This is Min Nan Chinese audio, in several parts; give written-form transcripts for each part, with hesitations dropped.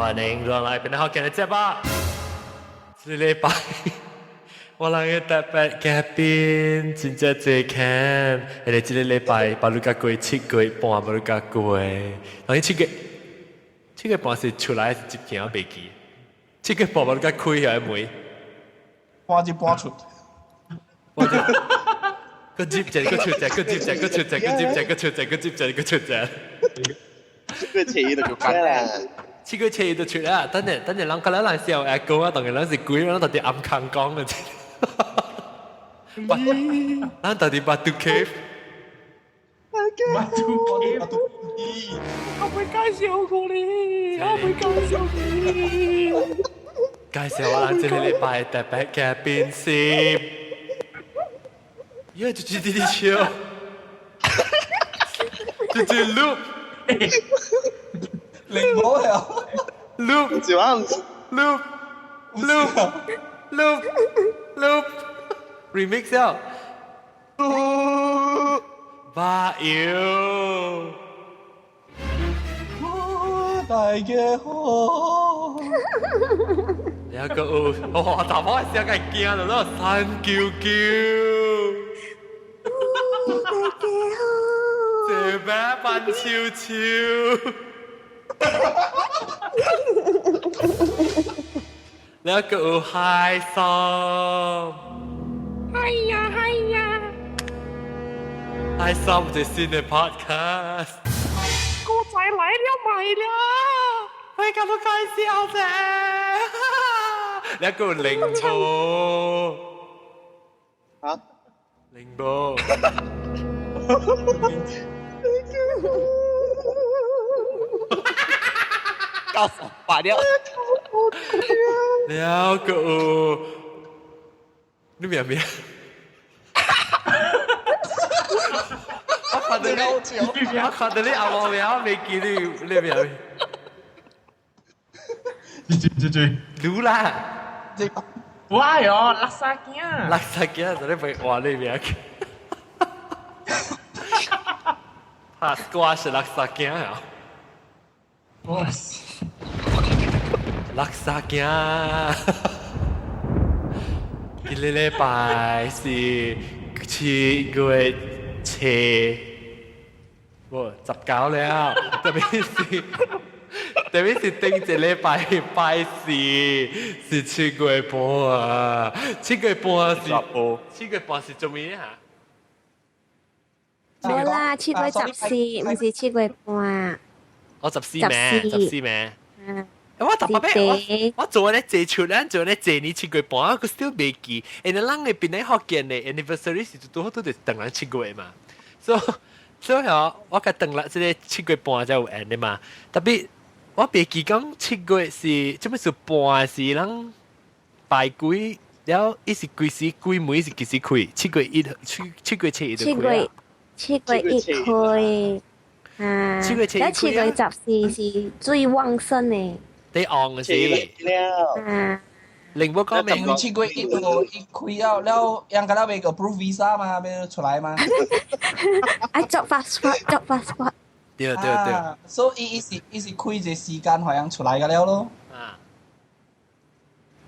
歡迎落來邊學見你節目。這禮拜我人嘅特別嘉賓真正濟看，因為這個禮拜巴魯加過7月半，巴魯加過，當然7月半是出來是接見我袂記，7月半巴魯加開遐門，半入半出，我就個接一個出一個接一個出一個接一個出一個接一個出一。 7月7就出啦，7月7就出啦。等陣等陣，人可能人笑會講啊，當然人是鬼，人到底暗空講嘅。咱到底 Batu Cave？ Batu Cave，我會介紹過你，我會介紹你。介紹我人這個禮拜特別嘉賓是，耶，就這啲笑，就這 loop。零冇啊，loop 就啱，loop loop loop loop remix 了，巴油，大家好，兩個有，哇！大寶聲個驚到咯，三九九，大家好，這邊扮秋秋。兩個有海參，哎呀哎呀，海參這新的 podcast，歌仔來了買了，我搞到開笑啫。兩個有靈波，啊，靈波。告訴拔掉。兩個有，你明唔明？我看到你，我看到你阿毛名，我未記你，你明唔明？追追追，滷啦！哇喲，垃圾囝！垃圾囝就你被話你名。哈，瓜是垃圾囝啊！哇！垃圾囝，今個禮拜是7月7，無19了，特別是頂一禮拜拜四是七月半啊，七月半是七月半是做咩啊？冇啦，7月14，唔是七月半。我十四咩？十四咩？我特別我做咧坐出咧做咧坐年七月半，我 still 未記。因為人嘅邊咧福建嘅 anniversary 是拄好都係等人七月嘛，所以我甲等啦，這個七月半才有緣的嘛。特別我袂記講七月是這麼是半是人拜鬼了，伊是幾時鬼門是幾時開？7月1七月7就開啊。7月1開。啊，7月7 了7月14是最旺盛的。你昂嘅是。了。寧波講咩？因為7月1號一開了，了人家那邊個 approve visa 嘛，要出來嘛。啊，做 passport，做 passport。對對對。所以伊是開一個時間，好像出來個了咯。啊。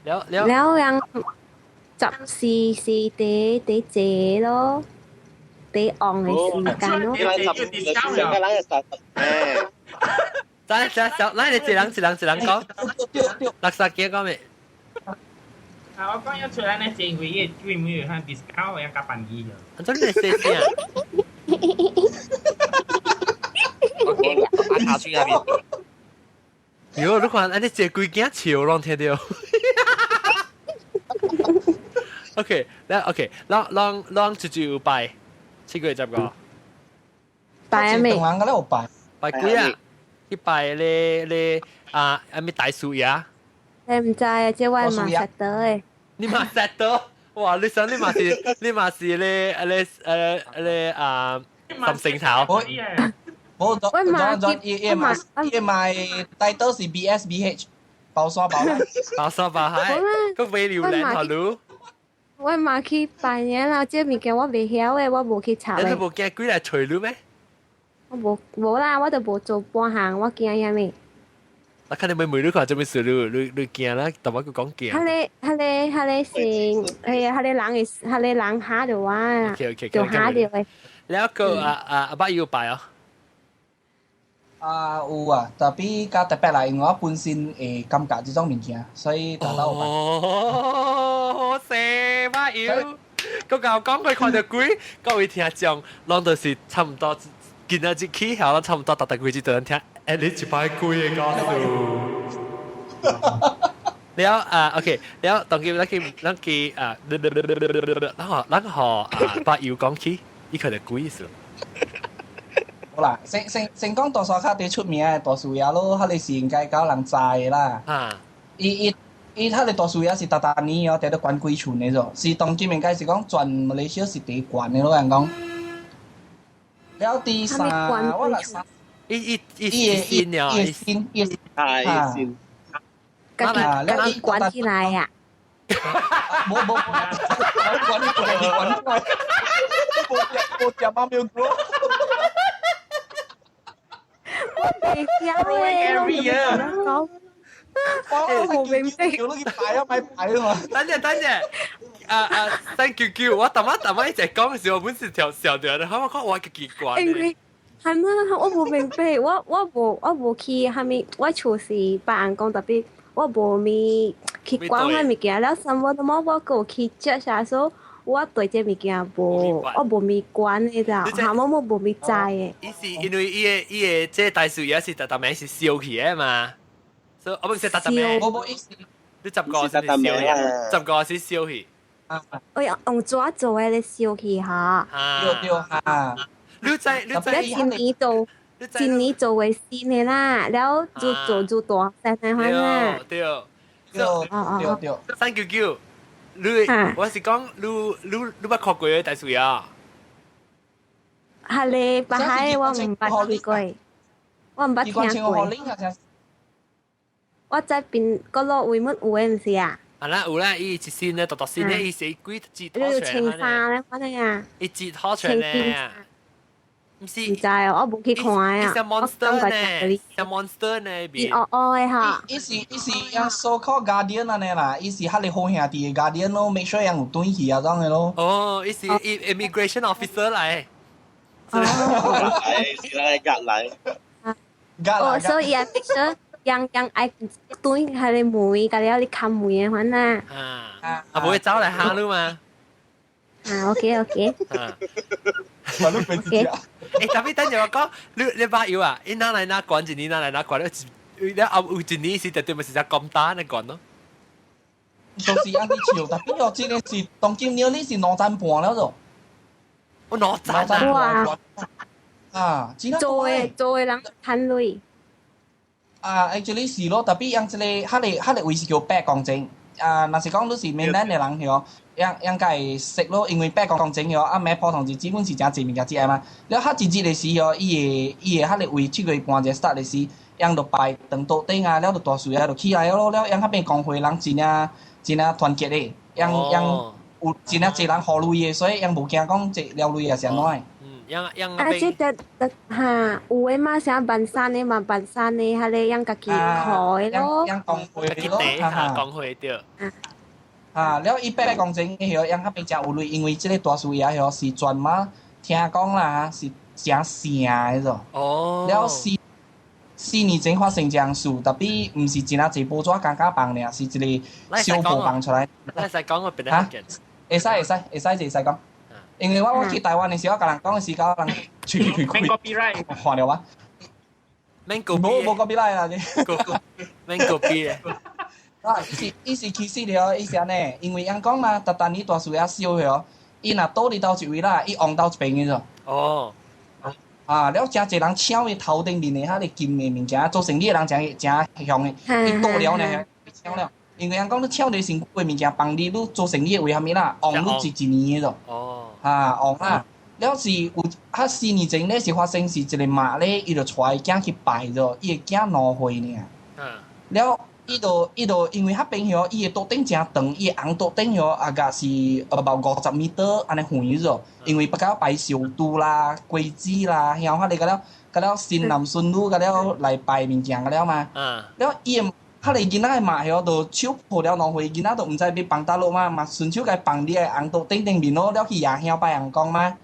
了了。了人14是第這咯，第昂的時間咯。等等等，咱你一人一人一人講。垃圾機講咩？啊！我講要出來呢，正月伊最尾有看 discount，要加便宜咗。真係細聲。我講阿水那邊。喲，你看，按呢這規間笑攏聽著。OK，來 OK，咱咱咱直接有拜7月15。拜咩？人個咧有拜。拜鬼啊！去拜咧咧啊，阿咩大樹爺？你唔知啊？這我嘛識得的。你嘛識得？哇！你想你嘛是你嘛是咧咧咧啊三星頭。我我伊伊嘛伊嘛大多是 B S B H 包山包海，包山包海，個尾榴蓮頭路。我嘛去拜年啦，這物件我袂曉的，我無去查。你無驚鬼來揣你咩？我無無啦，我都無做半項，我驚啥物？我看你妹妹你看做咩事？你驚啦？淡薄佢講驚。彼個是，哎呀，彼個人嚇到我。 OK。就嚇到嘅。了個啊啊阿爸要拜啊？啊有啊，特別較特別啦，因為我本身會感覺這種物件，所以特到有拜。哦，好勢巴要。個教講佢看到鬼，各位聽眾，攏都是差唔多，今仔日起曉，差唔多逐逐幾節就能聽。誒，你一擺鬼嘅故事。了啊，OK，了當佢咱去啊，咱學啊，把油講起，伊可能鬼意思。好啦，先講大沙較佇出名嘅大樹爺咯，彼個是應該夠人知的啦。啊。伊彼個大樹爺是逐逐年哦，佇咧懸鬼厝的咾，是當今應該是講全馬來西亞是第一懸的咯，人講。了第三，我來三。伊伊伊伊先伊啊伊先。家己關起來啊！無無，關你關你關你，無無食貓喵哥。我袂曉誒，講。我明白。叫你去排啊，咪排啊嘛。等陣等陣，啊啊，三九九，我淡仔淡仔一直講嘅時候，我本是條笑掉的，我講我個奇怪。因為係咩？我無明白，我無去啥物，我厝是別人講特別，我無咪去管彼物件，了什麼都冇，我閣有去接下所以我對這物件無，我無咪管的啦，哈，我無咪知的。伊是因為伊個這大樹也是逐逐名是燒起的嘛，所以我唔是逐逐名。無無意思，你十個是燒起，十個是燒起。我用紙做的咧燒起哈。對對哈。你知你知。一年做為新的啦，了就做做大細那款啦。對對對對。399，你我是講你捌看過的大樹啊？係咧，捌海我毋捌去過，我毋捌聽過。我在邊角落位乜有的毋是啊？啊啦有啦，伊一身咧，獨獨身咧，伊是幾折拖長青衫咧，反正啊。伊折拖長咧。毋是，毋知哦，我無去看啊。伊是 monster 呢，是 monster 呢。伊黑黑的哈。伊是像 so called guardian 按呢啦，伊是較哩好兄弟的 guardian 咯，make sure 人有轉去啊，種的咯。哦，伊是 immigration officer 來。係是來夾來。哦，所以啊，make sure 人人愛轉彼个門，共了你看門的款啊。啊，啊，無會走來嚇你嘛？啊，OK OK。啊。我都俾自己。欸，特別等陣我講，你把油啊，伊哪來哪管一年，哪來哪管，你後有一年是絕對咪是只咁大的管咯。就是按呢笑，特別我真的是當今年你是2層半了就。我2層哇！啊，做的人趁鐳。啊，actually 是咯，特別用這個，彼個位是叫8公頃。啊，若是講你是閩南的人嗬，應該會識咯，因為8公頃嗬，啊，買普通是基本是誠濟物件食嘛。了較真熱的時嗬，伊會彼個位7月半一個 start 的時，𪜶就擺長桌頂啊，了就大樹啊就起來咯，了𪜶彼邊公會人真正真正團結的，𪜶有真正濟人予鐳的，所以𪜶無驚講這了鐳也是按怎的。嗯，𪜶 啊，這個哈，有的嘛啥辦山的嘛辦山的，彼個𪜶家己開咯。𪜶公會咯，哈，公會對。啊，了伊8公頃許𪜶彼邊誠有鐳，因為這個大樹爺許是專門聽講啦，是誠聖的種。哦。了4年前發生這樣事，特別毋是真啊濟報紙剛剛放爾，是一個小報放出來。你使講我變嚇？會使會使講。因為我去台灣的時候，共人講的時候，人喙開開，看著我。免 copy。無 copyright 啦，免 copy。啊，伊是其實了，伊是按呢，因為𪜶講嘛，逐逐年大樹爺燒了，伊若倒佇佗一位啦，伊往佗一邊去咗。哦。啊，了誠濟人搶伊頭頂面的彼个金的物件，做生意的人誠誠凶的，伊倒了呢，搶了。因為𪜶講你搶佇身軀的物件，幫你做生意為蝦米啦？旺你一年的咗。哦。啊，旺啦！了是有，啊4年前咧是發生是一個媽咧，伊就帶伊囝去拜咗，伊的囝2歲爾。嗯。了，伊伊就因為彼邊遐，伊的桌頂誠長，伊的紅桌頂遐啊個是 about 50 meter 按呢遠咗，因為比較擺燒豬啦、果子啦，香彼個了，個了新男新女個了來拜物件個了嘛。了伊的彼個囡仔的媽遐就手抱了兩歲，囡仔都毋知欲放佗落嘛，嘛順手共放佇個紅桌頂頂面咯，了去舉香拜尪公嘛。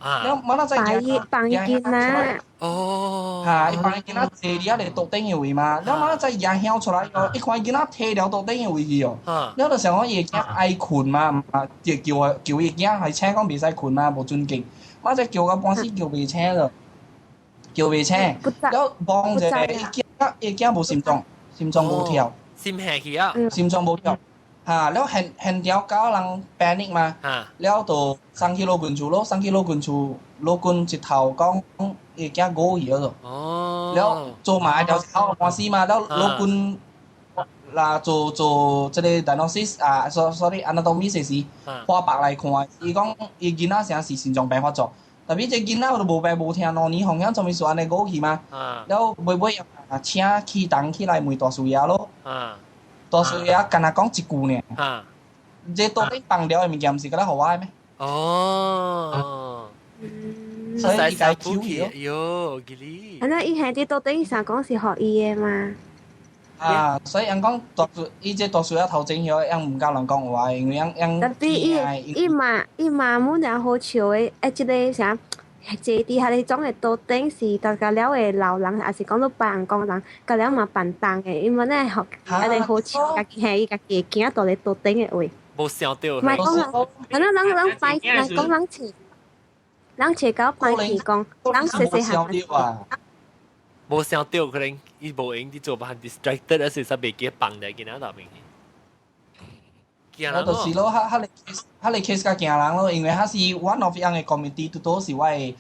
了媽仔再擺伊放伊囡仔。哦。嚇！伊放伊囡仔坐佇遐個桌頂的位嘛，了媽仔舉香出來哦，伊看伊囡仔提了桌頂的位去哦，了就想講伊的囝愛睏嘛，嘛就叫我叫伊囝係請講袂使睏嘛，無尊敬。媽仔叫到半死叫袂醒了，叫袂醒。了望者伊囝伊囝無心臟，心臟無跳。心下去啊！心臟無跳。嚇！了現現場搞人 panic 嘛，了就送去老君厝咯，送去老君厝，老君一頭講伊囝過去了。哦。了做埋條頭半死嘛，了老君啦做做這個 diagnosis 啊，sorry anatomy 時化白來看，伊講伊囡仔啥是心臟病發作，tapi 這囡仔都無病無痛，兩年風險做物事按呢過去嘛。了尾尾啊請起童起來問大師爺咯。大師爺干焦講一句爾。這到底放了的物件，毋是閣來予我的咩？哦。所以伊共救去。喲，記哩。啊，那伊兄弟到底想講是予伊的嘛？啊，所以人講大師，伊這大師爺頭前遐，人毋敢亂講話，因為人人。 Tapi 伊伊嘛伊媽母爾好笑的，欸，這个啥？坐佇遐個種的桌頂是大家了的老人，抑是講咧拜尪公人，甲了嘛辦重的，因為呢學按呢好笑，家己兄伊家己的囝佇咧桌頂的位。無想到。毋係講人，啊咱人人拜，人講人飼，人飼狗拜去講，人細細漢。無想到可能伊無閒佇做辦 distracted，還是啥袂記放來囡仔頭面。我就是咯，彼彼個 case，彼個 case 較驚人咯，因為彼是 one of 樣的 community，拄拄是我的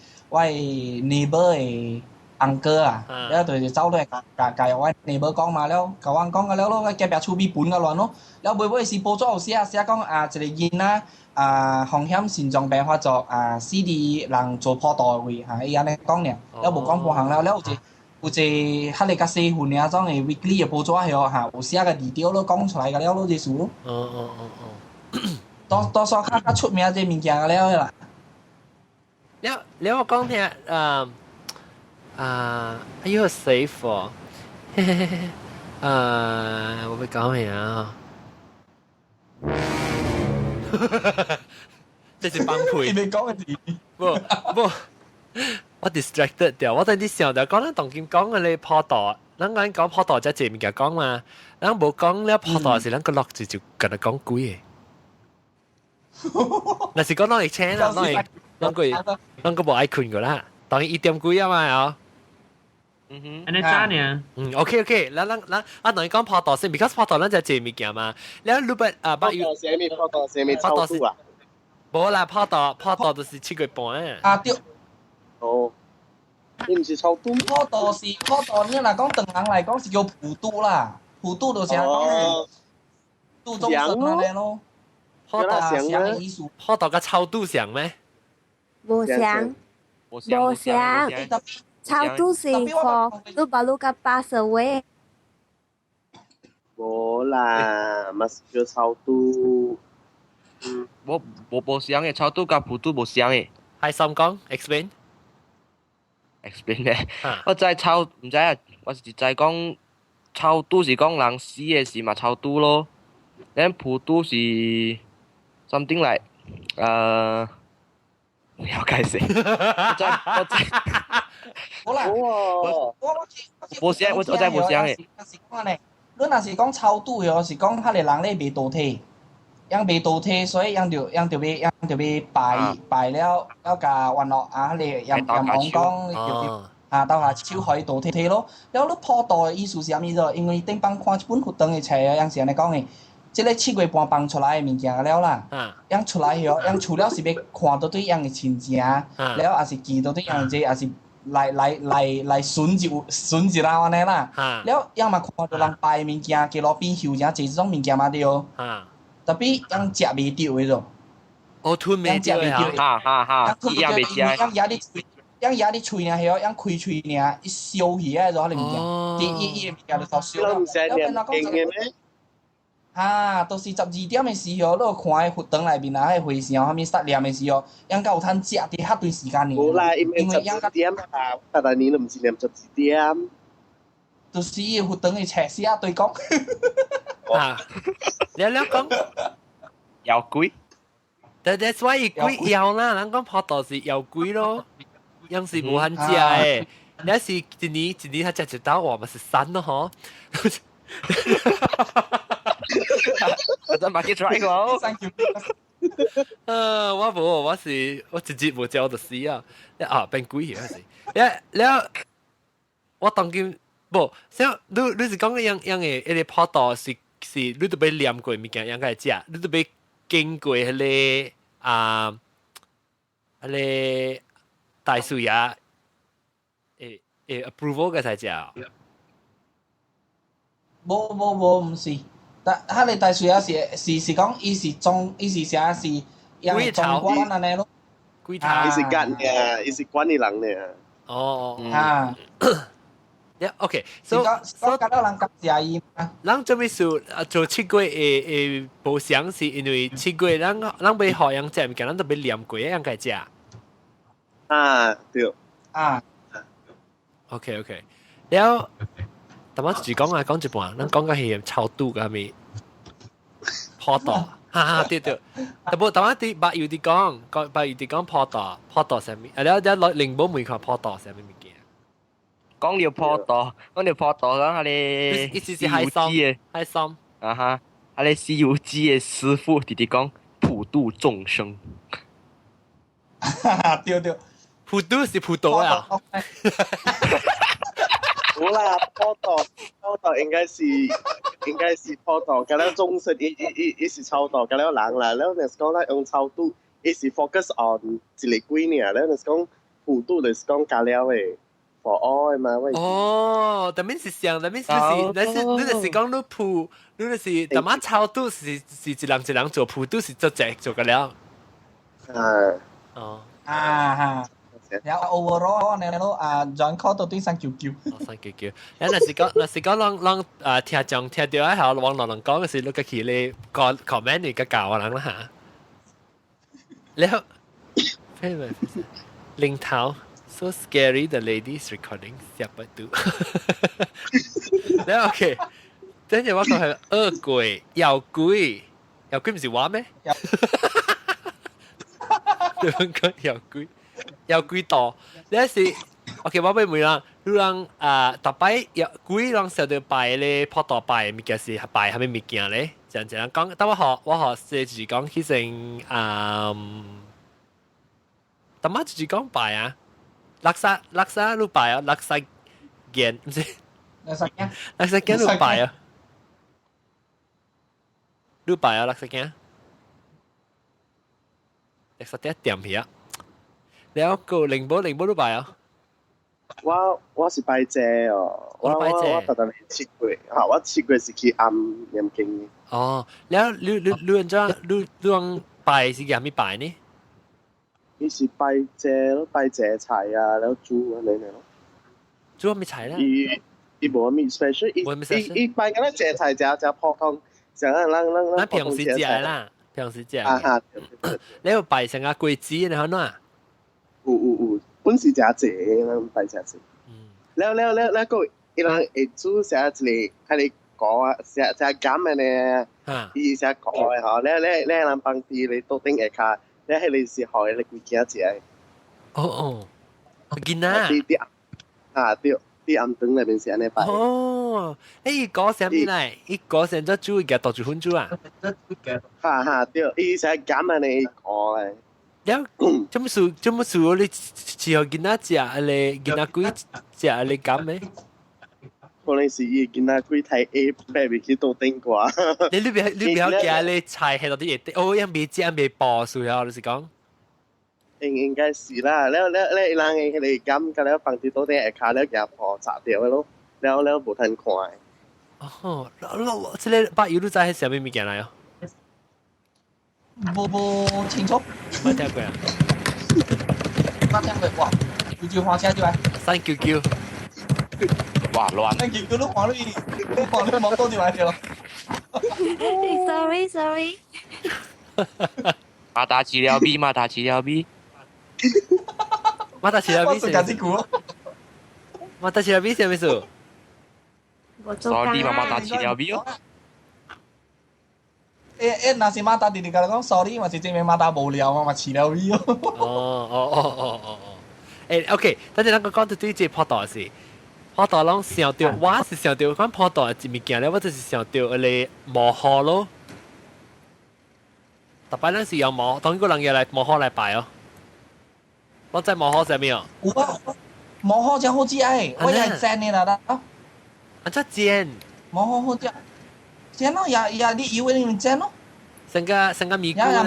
neighbor 的 uncle 啊，了就是走來共共共我 neighbor 講嘛，了共阮講個了咯，隔壁厝邊分個亂咯，了尾尾是報紙有寫寫講啊，一個囡仔啊風險心臟病發作啊，死佇人做普渡的位，哈，伊按呢講爾，了無講別項了，了有一個有一個彼個較細份爾種的 weekly 的報紙遐哈，有寫個字條咯，講出來個了咯，這事咯。多多數較較出名這物件個了啦。了了我講聽，啊，哎呦死火！啊，我欲講咩啊？這是放屁。你欲講的字？無無，我 distracted 掉。我等啲想就講咱當今講的咧普渡，咱講講普渡這濟物件講嘛，咱無講了普渡是咱個落住就跟他講鬼的。若是講攏會請啦，攏會攏個攏個無愛睏個啦，當然1點幾啊嘛哦。嗯哼，按呢早呢？嗯，OK OK，咱咱咱啊，當然講普渡先，because 普渡咱就濟物件嘛。了，你捌啊，捌有啥物普渡？啥物超度啊？無啦，普渡普渡就是七月半啊。啊對。哦，你毋是超度？普渡是普渡，你若講唐人來講是叫普渡啦，普渡就是講是度眾生按呢咯。普渡像的意思，普渡佮超度像咩？無相，無相。超度是 for 你把你個 pass away。無啦，嘛是叫超度。無無無相的，超度佮普渡無相的。係心講，explain。 explain 咧，我知超毋知啊，我是知講超度是講人死的時嘛超度咯，then 普渡是 something like 了解死，我知我知。好啦，我我無相，我我知無相的。是講呢，你若是講超度的，是講彼個人咧袂倒體，𪜶袂倒體，所以𪜶就𪜶就欲𪜶就欲拜拜了，了共原來啊，彼個閻閻王講就啊，鬥下手予伊倒體咯。了你普渡的意思是啥物做？因為頂擺看這本佛堂的冊，𪜶是按呢講的。這個七月半放出來的物件了啦，𪜶出來後，𪜶除了是欲看到對𪜶的親情，了也是記到對𪜶的這，也是來來來來巡一巡一下按呢啦。了，𪜶嘛看到人拜的物件，街路邊香誠濟這種物件嘛對。Tapi 𪜶食袂著的咯。哦，吞袂著啊！哈哈哈，伊也袂食。𪜶攑佇喙，樣壓啲喙爾，樣開喙爾，伊燒起來咗彼個物件，伊伊伊物件就燒了。你唔是念經嘅咩？啊，都是12點嘅時候，你有看彼佛堂內面啊，彼和尚啥物殺念嘅時候，樣夠有通食佇遐段時間爾。無啦，因為十二點啊，大大年都唔是念12點。就是伊佛堂嘅冊寫對講。啊，你你講有鬼。 That's why 伊鬼枵啦，人講普渡是枵鬼咯，樣是無限食的。你是一年一年他食一道，哇，嘛是散咯嗬。我真係 try 過。我無，我是我直接無食我就死啊！啊，變鬼啊是。了了，我當今無，像你你是講樣樣的，彼個普渡是是你都欲念過物件，樣該食，你都欲經過彼個啊，彼個大師爺會會 approval 嘅才食。無無無，毋是。但彼個大師爺是是是講，伊是總，伊是啥是，樣總管按呢咯。鬼頭。伊是管嘅，伊是管理人嘅。哦。啊。 Yeah, OK. So, so 講到人感謝伊嘛。人做咩事啊？做七月會會無相是因為七月人人欲予人食物件，人都欲念過樣該食。啊，對。啊。 OK OK。了，但我自講啊，講一半，咱講到係超度個咪普渡，哈哈，對對。但無，但我佇捌有佇講，講捌有佇講普渡，普渡啥物？啊了了，來靈寶問看普渡啥物物件。講了普渡，講了普渡，講彼個意思是海參，海參。啊哈，彼個《西遊記》的師傅直直講普度眾生。哈哈，對對，普渡是普渡啊。無啦，普渡普渡應該是應該是普渡，佮了眾生伊伊伊伊是超度，佮了人啦，了若是講咱用超度，伊是 focus on 一個鬼爾，了若是講普渡就是講加了的。for all 嘛，喂。哦，但面是像，但面是是，你是你就是講你普，你就是但馬超度是是一人一人做，普渡是做隻做個了。啊。哦。啊哈。然後 overall 呢咯啊，轉考到對399。 399。啊，若是講若是講，人人啊聽眾聽到啊，網絡人講嘅是，你個去咧講 comment 你個教人啦嚇。了，咩咩？領頭。So scary the ladies recording siapa tu？了 OK，等陣我講係惡鬼、妖鬼，妖鬼唔是我咩？對講妖鬼，妖鬼多。你是 OK，我欲問啦，你人啊，逐擺妖鬼人曉得拜咧，普渡拜物件是拜啥物物件咧？這樣這樣講，但我學我學是講起成啊，但我就是講拜啊。垃圾垃圾你拜啊，垃圾件毋是？垃圾件，垃圾件你拜啊？你拜啊，垃圾件？垃圾件掂起啊！了個靈寶靈寶你拜啊？我我是拜祭哦，我拜祭，我特特七月，嚇我七月是去暗念經。哦，了你你你按怎你你講拜是啥物拜呢？伊是拜祭咯，拜祭菜啊，了煮按呢咯。煮啥物菜咧？伊伊無啥物 special，伊伊伊拜敢若薑菜食食普通，像咱咱咱咱平時食啦，平時食。啊哈！你有拜成個果子，然後哪？有有有，本是誠濟，咱拜誠濟。了了了了，閣伊人會煮啥一個，彼個果啊，啥啥鹹的呢？伊啥果的吼，了了了人放佇咧桌頂下跤。你彼個是予彼個鬼囝食的。哦哦，囡仔。佇佇啊對，佇暗頓內面是按呢拜。哦，欸，伊果啥物來？伊果成做煮嘅，倒煮粉煮啊？哈哈對，伊是鹹按呢果咧。了，做麼事？做麼事？你是予囡仔食，彼個囡仔鬼食彼個鹹的？可能是伊囡仔鬼太矮，爬袂去桌頂掛。你你別你別曉驚咧菜喺度啲嘢，哦，樣未食未爆數啊，就是講。應應該是啦，了了了，伊人的彼個鹹，佮了放佇桌頂下跤了，共破炸掉的咯，了了無通看。哦，了這个把油你知彼啥物物件來哦？無無清楚。無聽過啊？捌聽過哇？啾啾看車就來。三九九。哇亂！三九九你看你，你看你望到就來了。 Sorry sorry。馬達飼料 B，馬達飼料 B。馬達飼料 B 是啥子句？馬達飼料 B 是咩意思？ Sorry 嘛，馬達飼料 B 哦。欸欸，若是馬達直直共你講 sorry，嘛是證明馬達無聊啊，嘛飼料 B 哦。哦哦哦哦哦哦。欸，OK，等陣咱個講到對這個普渡是，普渡攏想到，我是想到講普渡一物件咧，我就是想到彼个磨河咯。逐擺咱是用磨，當個人入來磨河來拜哦。我知磨河啥物哦？有啊，磨河真好食誒，我也係煎的啦。啊，這煎？磨河好食，煎咯，也也你油的面煎咯。成個成個米糊啊！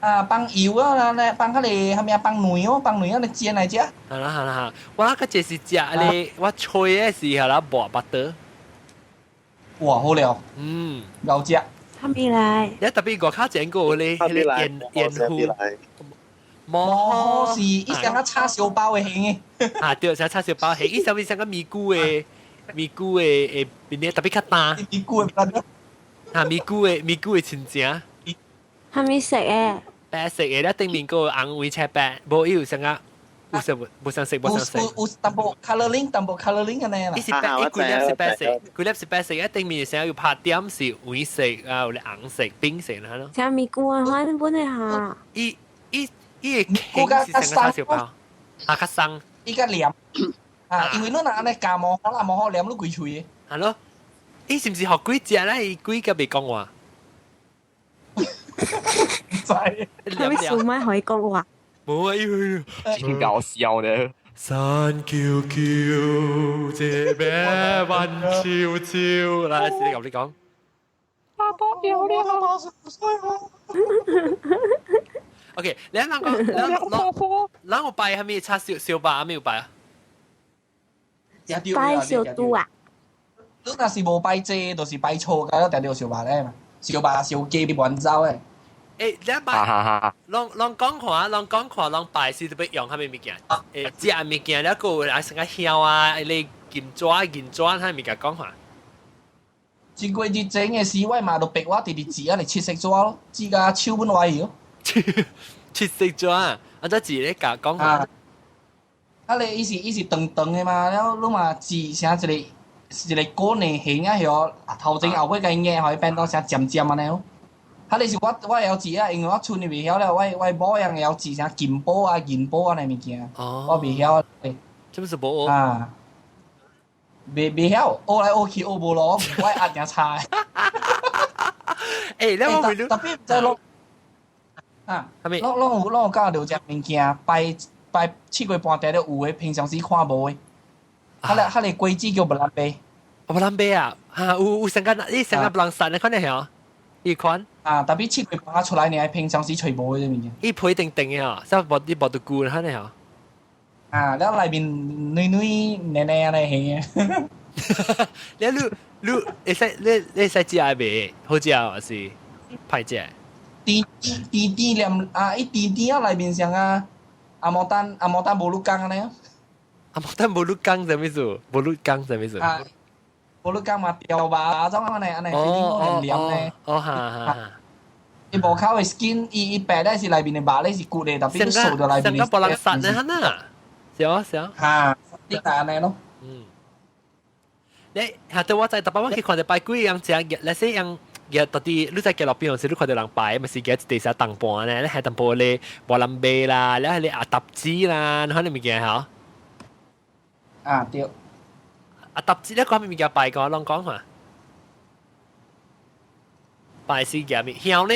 啊，放油啊，咧放彼个啥物啊，放卵哦，放卵啊，來煎來食。好啦好啦好，我那個這是食咧，我吹的時候啦，磨巴肚。哇，好料。嗯，老食。啥物來？一特別外口整個咧，彼个煙煙糊。磨河是伊像個叉燒包的形的。啊對，像叉燒包形，伊上面像個咪菇的，咪菇的的邊特別較大。咪菇的。啊，咪菇的咪菇的親情。啥物色的？白色的，咧頂面個紅黃青白，無伊有啥個，有啥無無相色無相色。有有淡薄 colouring，淡薄 colouring 按呢啦。伊是白，伊規粒是白色，規粒是白色，一頂面成有拍點是黃色啊，有咧紅色、冰色啦咯。像咪菇啊，反正本來哈。伊伊伊個形是成個叉燒包，啊較鬆。伊較黏啊，因為你若按呢咬無好啦，無好黏你規喙的。係咯，伊是毋是予鬼食咧？伊鬼甲袂講話。毋知。啥物事莫予伊講話？無啊，真搞笑呢！山赳赳，這邊彎悄悄，來，是你共你講。阿伯有了。 OK，你啱講，咱有拜啥物叉燒燒肉，啥物有拜啊？拜燒豬啊！你若是無拜這，就是拜錯，佮定著燒肉咧嘛。燒肉燒雞你滿走的。欸，你拜，攏攏講看，攏講看，攏拜是欲用啥物物件？欸，食物件了，閣有啊，啥個香啊，彼個金紙、銀紙，啥物件講看？一個月前的時，我嘛就逼我直直剪啊，嚟切色紙咯，剪甲手本歪去咯。切色紙啊？啊，這字咧講講看。啊，咧伊是伊是長長的嘛，了你嘛剪成一個一個果呢形啊，曉頭前後尾共伊壓，予伊變做成尖尖按呢咯。啊！你是我我會曉剪啊，因為我賰的袂曉了，我我某樣會曉剪啥金箔啊、銀箔啊那物件，我袂曉。這不是無學？啊，袂袂曉，學來學去學無落，我壓誠差。欸，你我特別毋知攏啊，攏攏有攏有教著隻物件，拜拜七月半定著有的，平常時看無的。彼个彼個果子叫木蘭貝。木蘭貝啊，哈有有成個你成個木蘭山的款的曉？伊款啊，特別七月半出來，你平常時揣無的這物件。伊皮定定的吼，啥無你無得舊款的吼。啊，了內面軟軟黏黏按呢形的。你你你會使你你會使食袂？好食還是歹食？甜甜甜黏啊，伊甜甜啊，內面像啊阿毛蛋阿毛蛋無乳工按呢。阿毛蛋無乳工啥物意思？無乳工啥物意思？啊，無乳工嘛掉肉種按呢按呢，黏黏呢。哦哈哈。伊無口的 skin，伊伊白咧是內面的肉咧是骨的，特別你掃到內面的。成個無人殺呢，哈是哦是哦。哈，你按呢咯。嗯。你下對我知，特別我去看著拜鬼樣食，那些樣。日到底你在街路邊時，你看到人拜，咪是舉一地下銅盤呢？你係淡薄咧無人賣啦，你係咧阿搭子啦，你看你物件吼？啊對。阿搭子你講咩物件拜過？攏講下。拜是舉咩？香呢？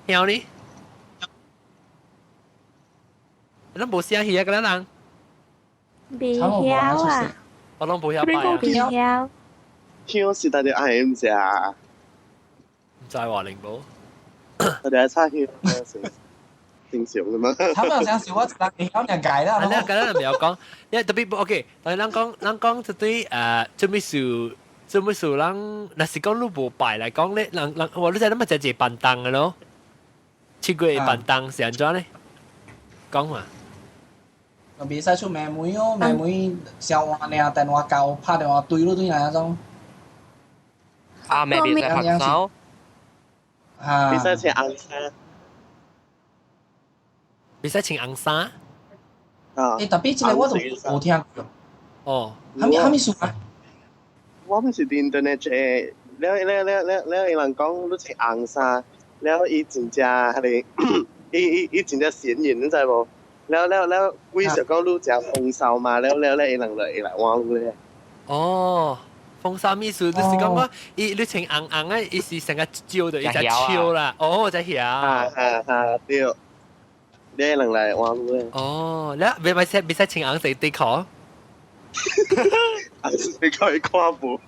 香呢？你無聲戲啊！個人。袂曉啊！我攏無曉拜啊！袂曉。香是大家愛毋是啊？毋知話靈寶，大家炒香正常的嘛。他們想笑我一人會曉兩解啦。啊，你剛剛唔有講，因為特別 OK，但係咱講，咱講一對誒，做咩事？做咩事？咱若是講你無拜來講咧，人人我你知咱咪食一個便當的咯。七月辦當是按怎咧？講嘛。袂使出妹妹哦，妹妹小換爾，電話交拍電話對咯對那種。啊，咩袂使拍手？啊，袂使穿紅衫。袂使穿紅衫。啊！欸，特別這個我都無聽過。哦，啥物啥物事啊？我們是佇 internet 這，了了了了了，伊人講你穿紅衫，了伊真正彼個，伊伊伊真正顯眼，你知無？了了了，鬼想講你食風騷嘛，了了了，伊人就會來換你咧。哦，風騷意思就是講講，伊你穿紅紅的，伊是成個招的，伊只笑啦。哦，只曉。啊啊啊！對，你人來換你咧。哦，了袂袂使袂使穿紅色底褲。紅色底褲會看無。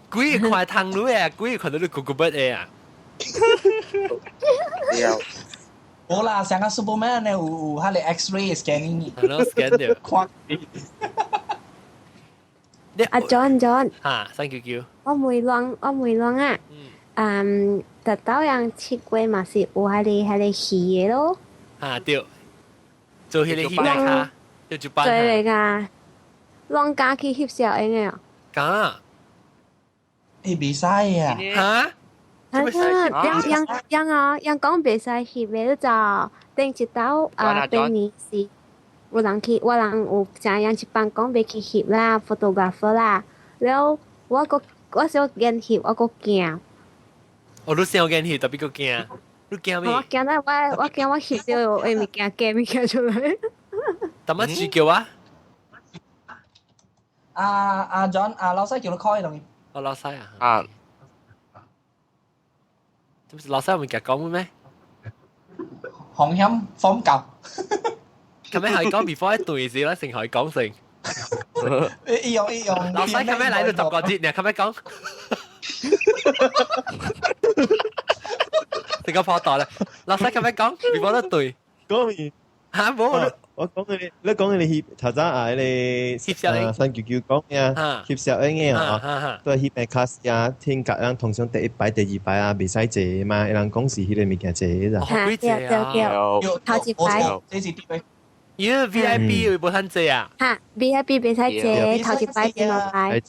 鬼看通你啊！鬼看到你咕咕不的啊！對。無啦，上個 Superman 呢有有彼個 X-ray scanning。係咯，scan 掉。看。阿 John John。嚇，三九九。我問啷，我問啷啊。嗯，特到樣七月嘛是有彼個彼個戲的咯。啊對，做彼個戲來卡，就一班。做嚟噶，攏敢去翕相的啊？敢。欸，袂使啊！嚇？啊，樣樣樣啊，樣講袂使翕的，你就頂一道啊，頂年是有人去，我人有誠樣一班講欲去翕啦，photographer 啦，了我閣我想見翕，我閣驚。哦，你想見翕，特別閣驚，你驚咩？我驚啦，我我驚我翕著有物件假物件出來。淡仔字叫我？阿阿 John，阿老細叫你 call 伊同。哦，老細啊。啊。這不是老細有物件講咩？風險風教。咁樣係講 before 一段時啦，成可以講成。伊用伊用。老細咁樣來到十個字，你咁樣講。成個破袋啦！老細咁樣講，before 一對。講完。嚇冇。我講你，你講你翕頭先啊，你翕攝影，新舅舅講嘅啊，翕攝影嘅啊，都係翕嘅卡士啊，天格人通常第一擺、第二擺啊，袂使坐嘛，伊人講是彼個物件坐咋。哦，幾坐啊？頭一擺，這是對。因為 VIP 會無通坐啊？嚇，VIP 袂使坐，頭一擺、第二擺。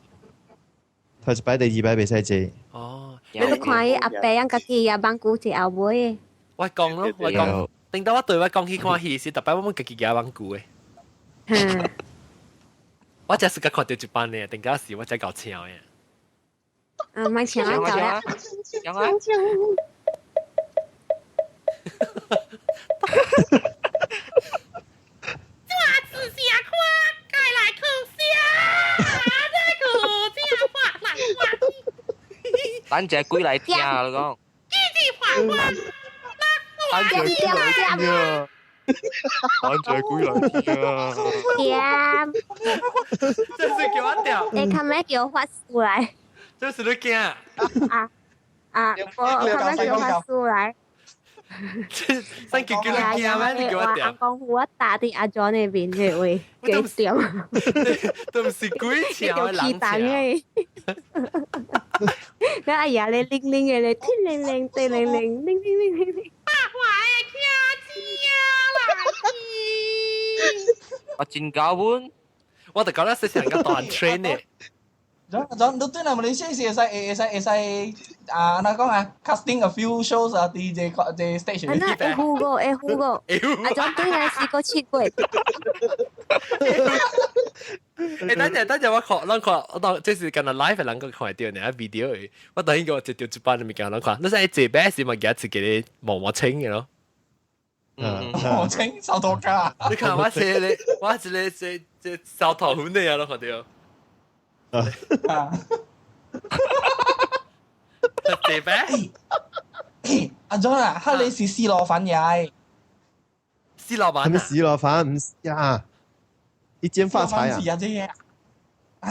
頭一擺、第二擺袂使坐。哦，你看伊阿伯樣家己也網久坐後尾。我講咯，我講。頂到我對我講起看戲時，特擺我們家己舉網具的。嗯。我只是個看到一班呢，頂到時我才夠笑的。啊，莫笑啊，夠啦。講啊。抓子下看，該來可笑，這個這話來話。等隻鬼來聽啊！你講。幾句話話。等隻鬼來聽啊！等隻鬼來聽啊！聽。這是叫我掉。你琴日叫我發出來。這是你驚。啊啊！我琴日叫我發出來。三叫叫你驚咩？你叫我掉。我講我打佇阿 John 那邊嘅位，幾點？都唔是鬼橋，人橋。你阿爺咧鈴鈴嘅咧，天鈴鈴，地鈴鈴，鈴鈴鈴鈴。我真高本，我就覺得是成個大 train 呢。咗你對啦，馬來西亞是會使會使會使啊，哪講啊，casting a few shows 啊，佇這個這 station。啊，那會呼過，會呼過。啊，種對來試過試過。欸，等陣等陣，我看，咱看，我當這是敢若 live 人個看著呢，video 的。我等於個一條一班的物件，咱看，你使坐擺時嘛，舉一個毛毛青的咯。嗯，毛青手頭卡。你看我這個，我這個這這燒頭粉的啊，攏看著。啊！坐擺。阿 John 啊，哈你是絲螺粉嘅？絲螺粉。係咪絲螺粉？唔是啊。一間發財啊！啊，這個啊啊！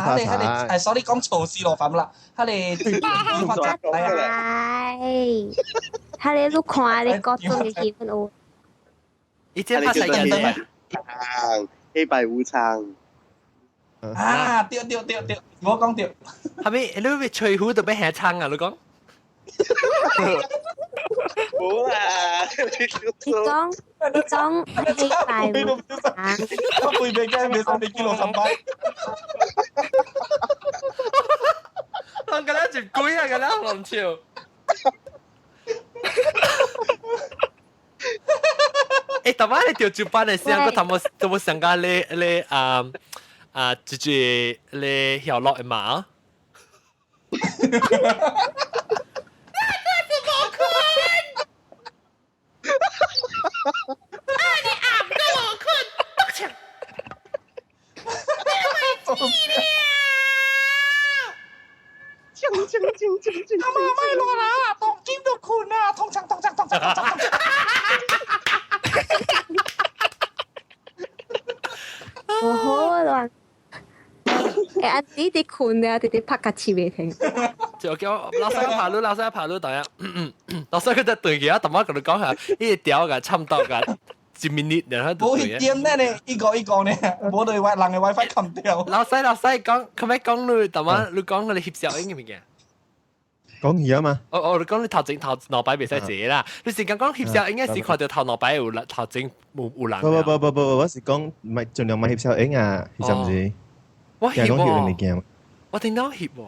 哈你哈你，係 sorry 講錯絲螺粉啦，哈你發財啊！哈你你看你各種嘅氣氛哦。一間發財嘅，黑白無常。啊！對對對對，我講對。係咪你會吹胡特別下撐啊？你講。冇啦，你講你拜冇啊？我背背驚你三你見六十八。我覺得就鬼啊！個啦，林超。欸，頭擺你掉酒班的時候，我頭冇頭冇想講你你啊啊，就是你曉落的嘛？那個是無困，啊你暗都無困，北牆，你咪死了！鏘鏘鏘鏘鏘！阿媽咪落啦，當肩都困啊，通常通常通常通常。無好啦！欸，阿弟弟困了，弟弟拍個氣袂停。就叫老師爬路，老師爬路，等下，老師佢就對佢啊，同我同你講下，呢條個差唔多個一 minute，然後冇一點呢，一個一個呢，冇對外人嘅 WiFi 冚掉。老師老師講，佢咪講你，同我你講你翕相影嘅物件。講嘢啊嘛。哦哦，你講你頭前頭腦擺袂使坐啦，你是講講翕相應該是看到頭腦擺有頭前有有人。不不不不不，我是講唔係盡量唔翕相影啊，翕相唔是。我翕喎，我聽到翕喎。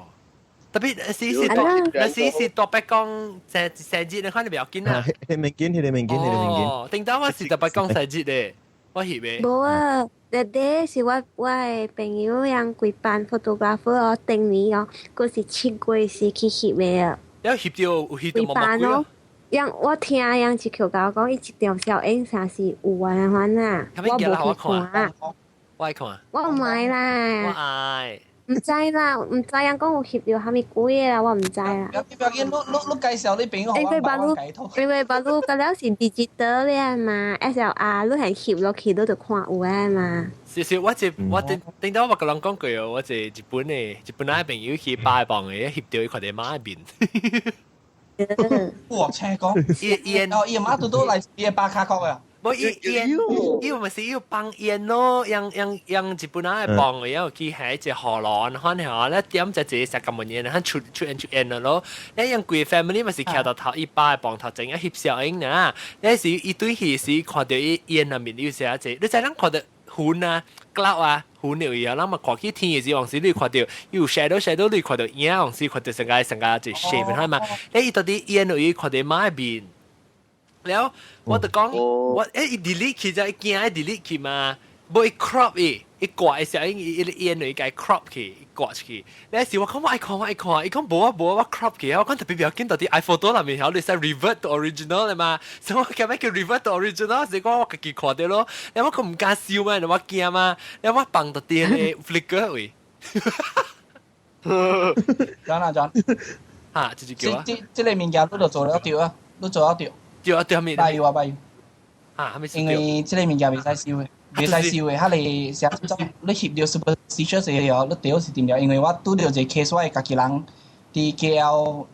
特別是是大，是是特別講細細節，你看你不要緊啊。彼個物件，彼個物件，彼個物件。哦，頂到我是特別講細節的，我翕的。無啊，弟弟是我我的朋友用規班 photographer 哦，頂年哦，佢是7月時去翕的啊。有翕到有翕到毛毛鬼。樣我聽樣一口甲我講，伊一條小影啥是有啊款啊，我無去看。我愛看。我毋愛啦。我愛。毋知啦，毋知人講有翕著啥物鬼的啦，我毋知啦。不要緊，你你介紹你朋友，因為把路，因為把路嗰了是 digital 的嘛，SLR 你係翕落去，你就看有的嘛。是是，我一我頂頂到我甲人講過哦，我一日本的日本仔朋友去拜訪的，翕著伊看著媽的面。哇！請講，伊伊哦，伊媽拄拄來伊巴卡國啊。無伊伊伊毋是伊放煙咯，用用用日本仔的放，然後去下一個河蘭，反正咧點就一個食咁煙，反出出煙出煙咯。咧用規 family 嘛是徛到頭一擺放頭前啊翕相影啊，咧是伊對戲時看到伊煙入面有寫一個，你知人看到雲啊、cloud 啊、雲有啊，咱嘛看起天的時，往時你看到有 shadow shadow，你看到影，往時看到成個成個一 shape 係嘛？咧伊到底煙有伊看到媽的面。了，我就講，我欸伊 delete 去就伊驚伊 delete 去嘛，無伊 crop 伊，伊掛的時候伊伊煙伊共 crop 去，伊掛出去。那時我講我愛看我愛看，伊講無啊無啊我 crop 去，我講特別不要緊，到底 iPhoto 內面曉你使 revert to original 的嘛，所以我今日叫 revert to original，是講我家己看到咯，了我講毋敢收嘛，我驚嘛，了我放到佇咧 Flickr 位。講啦講，哈，這就叫啊。這這個物件你就做了對啊，你做了對。對啊，對，咩？拜油啊，拜油。啊，係咪？因為這個物件袂使收的，袂使收的，彼個啥種，你翕著 superstitious 的哦，你對是對了。因為我拄著一個 case，我的家己人佇 KL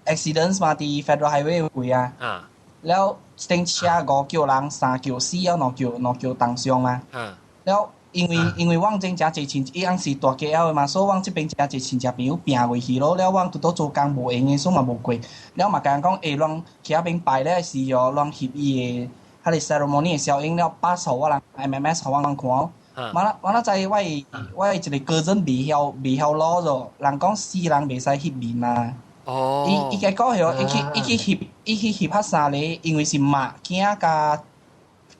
accidents 嘛，佇 Federal Highway 位啊。啊。了，頂車五叫人，三叫死了，兩叫兩叫重傷嘛。啊。了，因為因為阮這誠濟親，伊翁是大 KL 的嘛，所以阮這邊誠濟親戚朋友拚過去咯。了，阮拄拄做工無閒的，所以嘛無過。了嘛共人講，欸，咱去遐邊拜了時哦，咱翕伊的，彼個 ceremony 的小影了，pass 予我人 MMS 予我人看。我哪我哪知我的我的一個 cousin 袂曉袂曉攞咗，人講死人袂使翕面嘛。哦。伊伊結果曉，伊去伊去翕伊去翕彼三個，因為是媽囝佮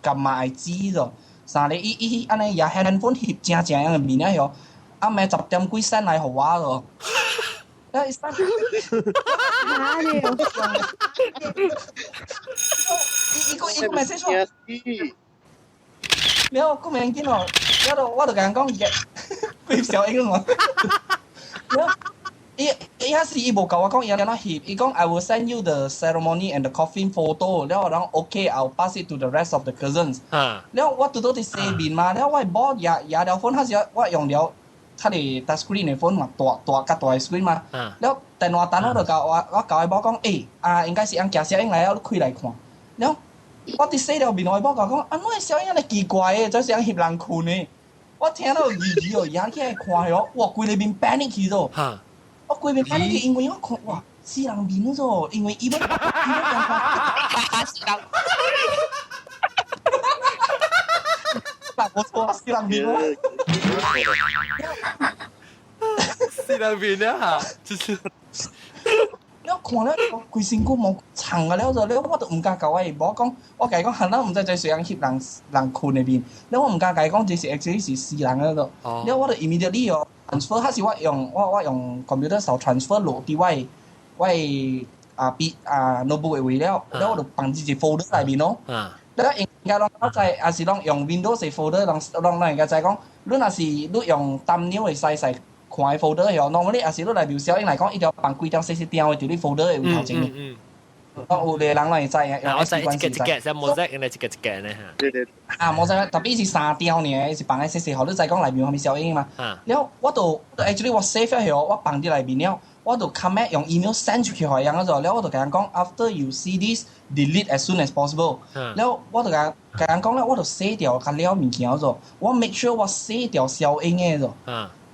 佮媽的姊咗。三個伊伊按呢也 handphone 翕正正樣的面啊曉，暗暝10點幾 send 來予我咯。啊！伊 send。哪裡？伊伊個伊個 message 我。了，個名見哦，我就我就共人講，佢小英我。了，伊伊遐時伊無共我講伊按怎翕，伊講 I will send you the ceremony and the coffin photo。了我講 OK，I'll pass it to the rest of the cousins。了我拄拄佇洗面嘛，了我某也也了 phone，彼時我用了較個 touch screen 的 phone 嘛，大大較大的 screen 嘛。了電話單我就共我我共伊某講，欸啊應該是按寄小英來了，你開來看。了我佇洗了面，我某共我講，按怎的小英按呢奇怪的，這是按翕人睏的。我聽到字字哦，壓起來看哦，哇，規个面 panic 去咗。我規面 panic 去，因為我看哇，死人面咗，因為伊本伊本死人，嗱我錯死人面啊！死人面啊！就是。你看了規身軀毛長啊了就，了我都毋敢共我某講，我共伊講，可能毋知在誰人翕人人睏的面，了我毋敢共伊講，這是 actually 是死人了就，了我就 immediately 哦 transfer，還是我用 computer 受 transfer 落佇我的啊 B 啊 notebook 的位了，了我就放佇一個 folder 內面咯。了應該攏我知，還是攏用 Windows 的 folder，攏攏應該知講，你若是你用單鈕會使使。看的 folder 哦，normally 也是你內面小英來講，伊條放幾條細細條的佇你 folder 的位頭前面。哦，有個人攏會知啊，我知一個一個，像模式，應該一個一個呢嚇。對對。啊，模式，特別是三條爾，是放喺細細，予你知講內面有啥物小英嘛。了，我就 actually 我 save 了後，我放佇內面了，我就 comment 用 email send 出去予伊個，了我就共人講，after you see this, delete as soon as possible。了，我就共共人講了，我就洗掉較了物件咗，我 make sure 我洗掉消音的咗。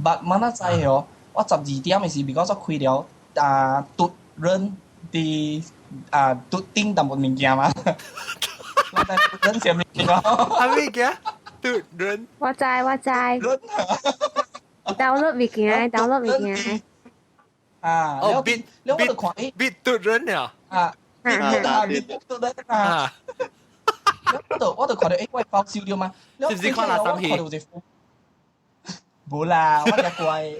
But 萬仔知哦，我12點的時，because 我開了啊，嘟潤佇啊嘟頂淡薄物件嘛。我知嘟潤啥物件？啥物件？嘟潤。我知我知。download 物件，download 物件。啊，哦，bit 了我就看，誒，bit 嘟潤啊。啊，bit 嘟潤啊。我就看到，誒，我包燒掉嘛。是唔是看垃圾片？無啦，我較乖。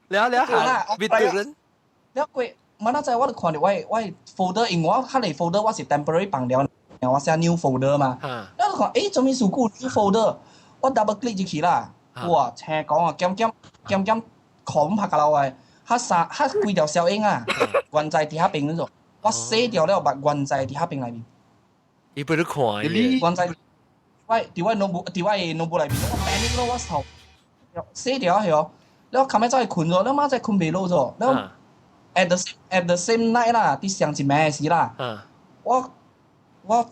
了了下，別對人。了過，明仔載我就看到我 folder，因為我較濟 folder 我是 temporary 放了，我寫 new folder 嘛。了就看，誒，做咩事故 new folder？我 double click 入去啦。哇，聽講啊，減減減減，狂拍個落來，較三較幾條小影啊，原在佇遐邊嗰種，我洗掉了，把原在佇遐邊內面。伊不你看原在我佇我腦部，佇我的腦部內面，我 panic 咯，我頭洗掉去哦，了後尾走去睏咗，了媽再睏袂落咗，了 at the same night 啦，佇上一暝的時啦，我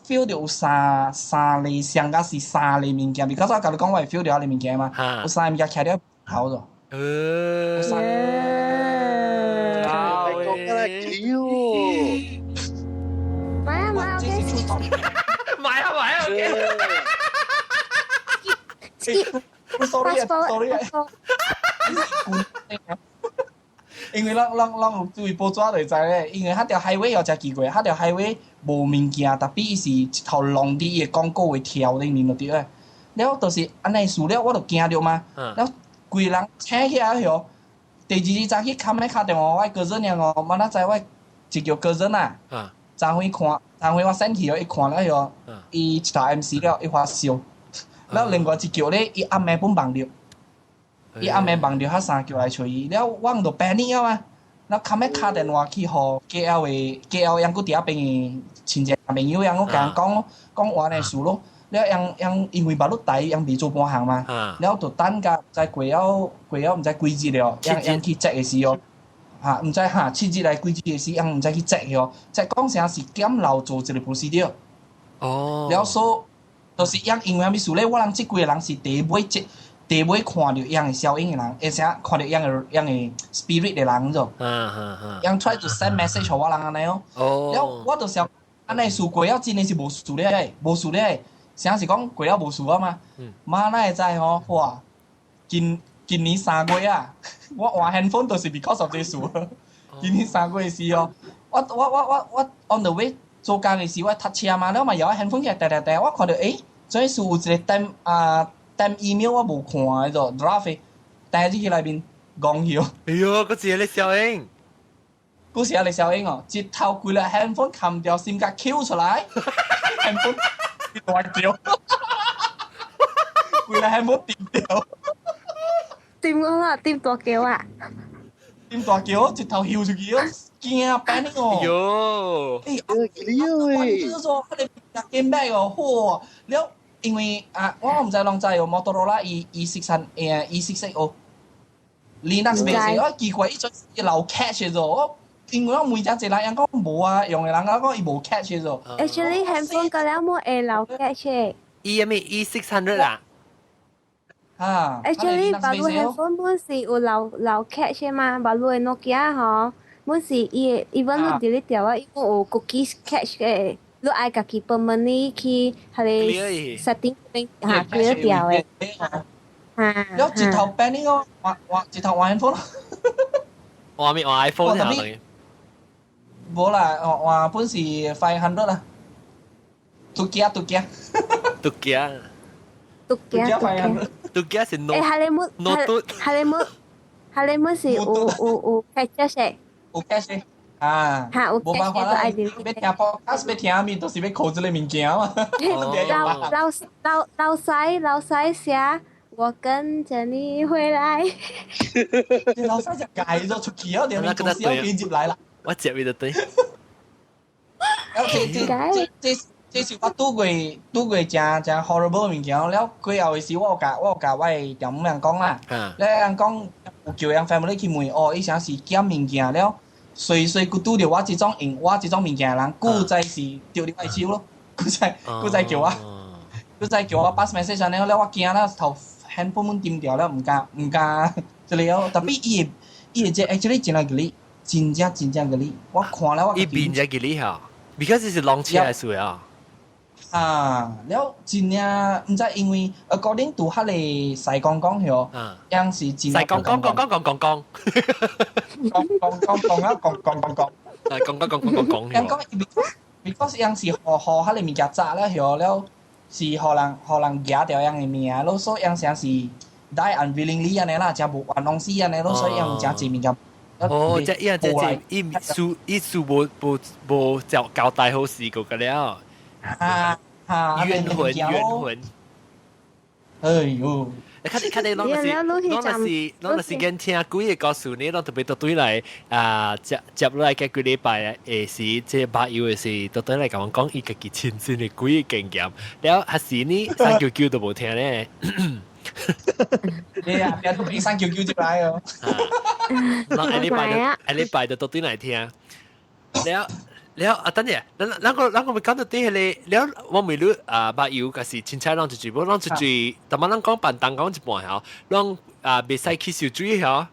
feel 到有三個上甲是三個物件，because 我共你講我會 feel 到彼個物件嘛，有三個物件徛佇頭咗。呃，有三個。講得來叫。買啊買啊，這是出買啊買啊，OK。Sorry 啊，sorry 啊。因為咱咱咱有注意報紙就知咧，因為彼條 highway 又誠奇怪，彼條 highway 無物件，特別伊是一頭龍佇伊的廣告的條裡面就對咧。了就是按呢事了，我就驚著嘛。了規人醒起來後，第二日早起冚咧敲電話，我 cousin 爾哦，明仔載我一叫 cousin 啊。昨昏看，昨昏我 send 去哦，伊看了後，伊一頭 MC 了，伊發燒。了另外一叫咧，伊暗暝本夢著。伊暗暝夢著，彼三叫來揣伊，了我就 panic 啊嘛。了後尾敲電話去予 KL 的 KL 猶閣佇遐邊的親戚朋友，猶閣共人講講話的事咯。了𪜶𪜶因為目睭台𪜶未做半項嘛，了就等甲毋知過了毋知幾日了，𪜶𪜶去 check 的時候，哈毋知哈7日來幾日的時，𪜶毋知去 check 嗬，check 講啥是檢漏做一個 procedure。哦。了所就是𪜶因為啥物事咧？我人這幾個人是第尾這。第尾看著𪜶的小影的人，而且看著𪜶的𪜶的 spirit 的人咗。𪜶 try to send message 予我人按呢哦。了我就想，按呢事過了真的是無事咧，無事咧，啥是講過了無事啊嘛？媽哪會知吼？哇！今年3月啊，我換 handphone 都是 because of 這事。今年三月時哦，我 on the way 做工的時，我塞車嘛，了嘛搖 handphone 起來，掟掟掟，我看著欸，這事有一個 temp 啊。但 email 我無看的就 draft，帶入去內面戇去。哎喲，閣一個咧小英，閣是咧小英哦，一頭規個 handphone 冚掉，SIM 卡 Q 出來，handphone 大叫，規個 handphone 掂掉，掂我啦，掂大叫啊！掂大叫，一頭跳出去哦，驚 panic 哦。喲，哎，哎，關咗，佢哋 game back 哦，嚯，了。因為啊，我毋知攏知哦，摩托羅拉 E 6 3 E 6 6哦，Linux base 我奇怪，伊陣伊留 cache 咗，我因為我問誠濟人，𪜶講無啊，用的人講伊無 cache 咗。 Actually handphone 個了冇會留 cache。 E 咩 E 600 啊？啊，Actually，白鷺 handphone 本是有留留 cache 嘛，白鷺的 Nokia 吼，本是伊的，even 你 delete 掉啊，伊有 cookies cache 嘅，你愛家己 permanently 去彼个 setting 邊嚇 clear 掉的。嚇！了直頭 ban 呢個換換直頭換 handphone 咯。換咩換 iPhone 啊？無啦，換本是 500 啦。獨家獨家。獨家。獨家獨家。獨家是 no。欸，哈利姆，哈利姆，哈利姆是有有有 cache 的。有 cache 啊。嚇，有冇辦法啦，要聽 podcast 要聽面，都是要靠這个物件嘛。老老老老細老細寫，我跟着你回來。你老細就解咗出去啊！點解公司要編接來啦？我接你就對。這這這這是我拄過拄過誠誠 horrible 物件，了過後的時我有共我有共我的丈母娘講啦，了人講有叫人 family 去問，哦，伊啥是減物件了，隨隨佢拄著我這種用我這種物件的人，古早是著你我的手咯，古早古早叫我，古早叫我 pass message 了，了我驚啦，頭 handphone 滿丟掉了，毋敢毋敢，這个哦，特別伊的伊的這 actually 真係吉利，真正真正吉利，我看了我。伊變只吉利嚇，because 是浪車的事啊。啊，了真正毋知因為 according to 彼个西公講許，樣是真。西公講講講講講講，講講講講啊講講講講，啊講講講講講講。樣講 because 樣是予予彼个物件炸了許了，是予人予人舉掉樣的命，咯所以樣成是 die unwillingly 按呢啦，誠無冤枉死按呢咯，所以樣誠濟物件。哦，即係即係伊輸伊輸無無無交交代好事個個了。啊啊！冤魂冤魂。哎喲！你看你看你，攏是攏是攏是跟聽幾个故事呢，攏特別對來啊接接落來嘅幾禮拜誒是這八月的時，都對來共我講伊家己親身的幾个經驗，了還是呢三九九都無聽咧。你啊，別都俾三九九入來哦。咱下禮拜就下禮拜就都對來聽。了了啊，等陣，咱咱個咱個咪講到啲彼个，了我問你啊，捌有，抑是凊彩攏一句，無攏一句，逐擺咱講辦東講一半吼，攏啊袂使去受水吼，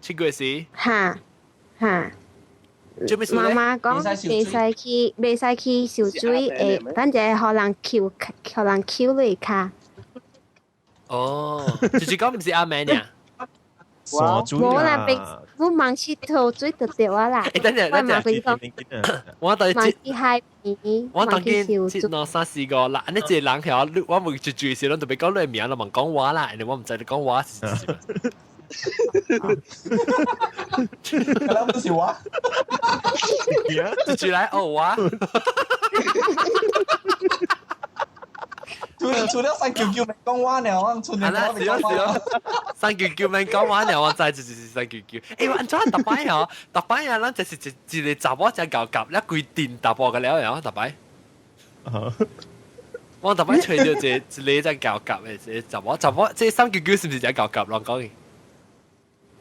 七月時。哈哈。媽媽講袂使去，袂使去受水，會等陣予人抾，予人抾落跤。哦，就是講毋是阿妹爾。無啦，別我忙去投水就對啊啦。欸，等陣，等陣，我當忙去海邊，我當見一、兩、三、四、五、六，按呢一個人曉，我問一句時，攏特別講你的名，攏問講我啦，因為我毋知你講我是啥。那不是我，一句來哦我。除除了三九九免講話了，我出年講免講話。三九九免講話了，我知就是三九九。欸，我按怎逐擺吼？逐擺啊，咱就是一一个查某才𠢕夾，了規陣查埔個了了，逐擺。我逐擺揣著一个一个才𠢕夾的，一个查某查某，這三九九是毋是才𠢕夾？人講的。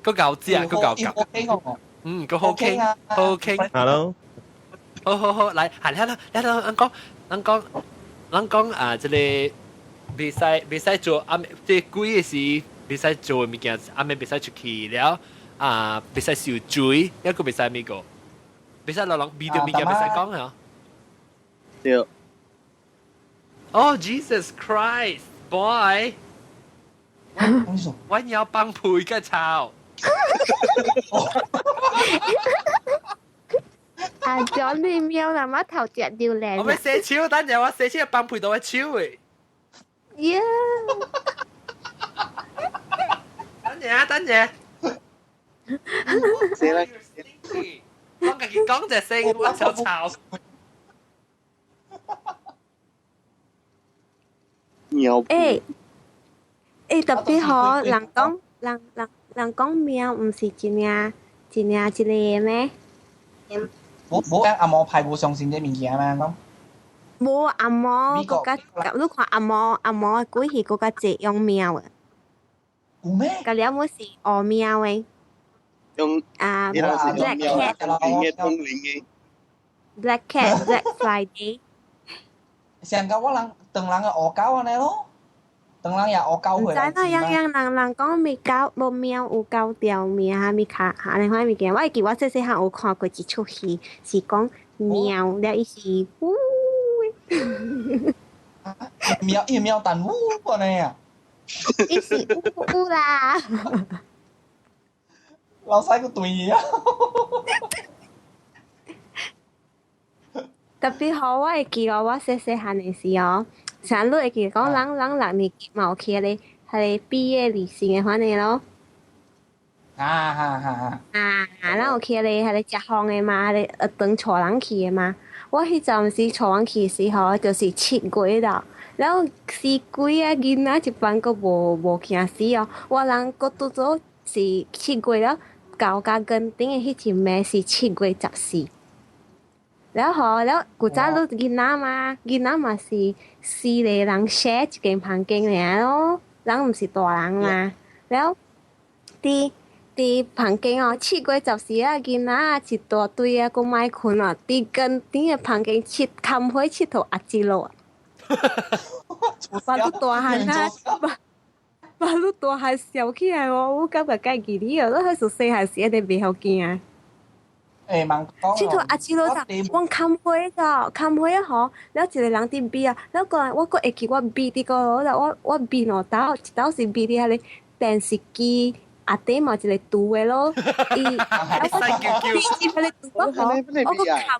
閣𠢕食，閣𠢕夾。嗯，閣好傾，好傾。 Hello。好好好，來，係啦啦，來啦，咱講，咱講。咱講啊，這个袂使袂使做暗，這鬼的是袂使做的物件，暗暝袂使出去了，啊，袂使受水，抑閣袂使物個，袂使落人味著物件袂使講啊。對。哦，Jesus Christ, boy！我要放屁個臭。啊！將你喵啦，我頭隻榴蓮。我欲洗手，等陣我洗手放屁到我手的。耶！等陣啊，等陣。死啦！我家己講隻聲，我臭臭。尿。欸欸，特別好，人講人人人講喵，毋是真正真正一个咩？無無阿毛派無相信這物件咩講？無阿毛，閣較你看阿毛阿毛的鬼是閣較濟養貓的。有咩？佮了我是學貓的。用啊，Black Cat。通靈的。 Black Cat Black Friday。上個我人唐人的學狗按呢咯，當人也學狗唔知啦，樣樣人人講咪狗無貓有狗條命哈咪卡哈，你看物件，我會記我細細漢有看過一齣戲，是講貓了伊是嗚。喵伊喵但嗚過呢啊！伊是嗚嗚啦。老細個對啊！特別好，我會記哦，我細細漢的時候，上你會記講人人六年級嘛有去彼個彼個畢業旅行的款的咯。啊哈哈！啊，咱有去彼個彼個食飯的嘛，彼個學堂帶人去的嘛。我彼陣時帶人去的時候，就是7月啦，然後死鬼啊囡仔一般閣無驚死哦。我人閣拄做是7月了，到甲園頂的彼一暝是7月14。了後了古早你囡仔嘛，囡仔嘛是四個人 share 一間房間爾咯，人毋是大人嘛。了佇房間哦，7月14啊，囡仔一大堆啊，閣莫睏啊，佇園頂的房間佚坎火𨑨迌阿吉落。把你大漢啊，把你大漢笑起來哦，我感覺家己你哦，你彼時細漢時一定袂曉驚。欸，茫講佚佗阿吉落就，阮坎火就坎火啊吼，了一個人佇邊啊，了過來我閣會記我邊佇個，我邊兩兜，一兜是邊佇彼個電視機。阿底嘛一個拄的咯，伊，我邊彼個拄我吼，我閣冚，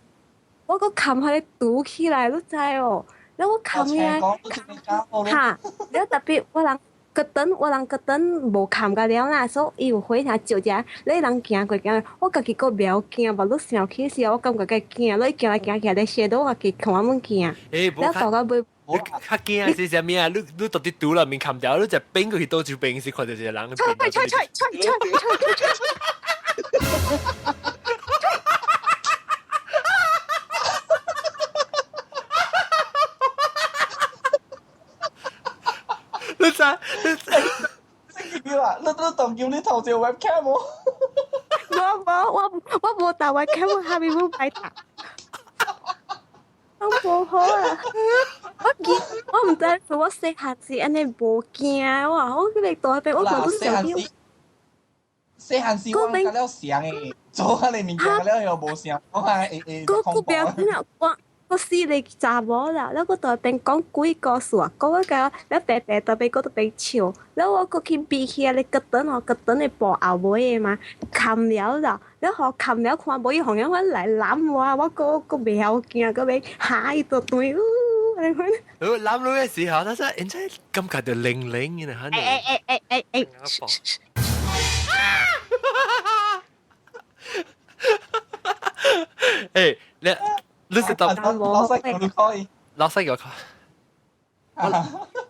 我閣冚彼個拄起來，你知哦？了我冚起來，哈，了特別我人閣轉，我人閣轉無冚甲了啦，所以伊有火車照者，你人行過行，我家己閣袂曉驚，目你想起時，我感覺較驚，你行來行去，咧踅到我家己看物件，了到到尾。你較驚是啥物啊？你到底拄內面冚掉，你就變過去倒一邊時看到一個人。吹吹吹吹吹吹吹吹。你知？你知？你啊！你當叫你頭一個 webcam 無？無無，我無打 webcam，我下面無擺打。我無好啊！我記，我毋知我細漢時按呢無驚，我我去大邊，我看到小朋。細漢時我甲了聲的，做下你物件了又無聲，我看會會閣不要緊啦，我死個查某啦，了我在邊講鬼故事啊，講個了白白在邊閣在邊笑，了我閣去比起來個腳腸吼，腳腸的布後尾的嘛，冚了啦，了予冚了看無伊紅樣款來攬我，我閣閣袂曉驚，閣欲嚇伊大堆，嗚，按呢款。攬你的時候，他說：現在感覺到靈靈的，欸欸欸欸欸欸。欸，你。你是當老細叫你 call，老細叫我 call，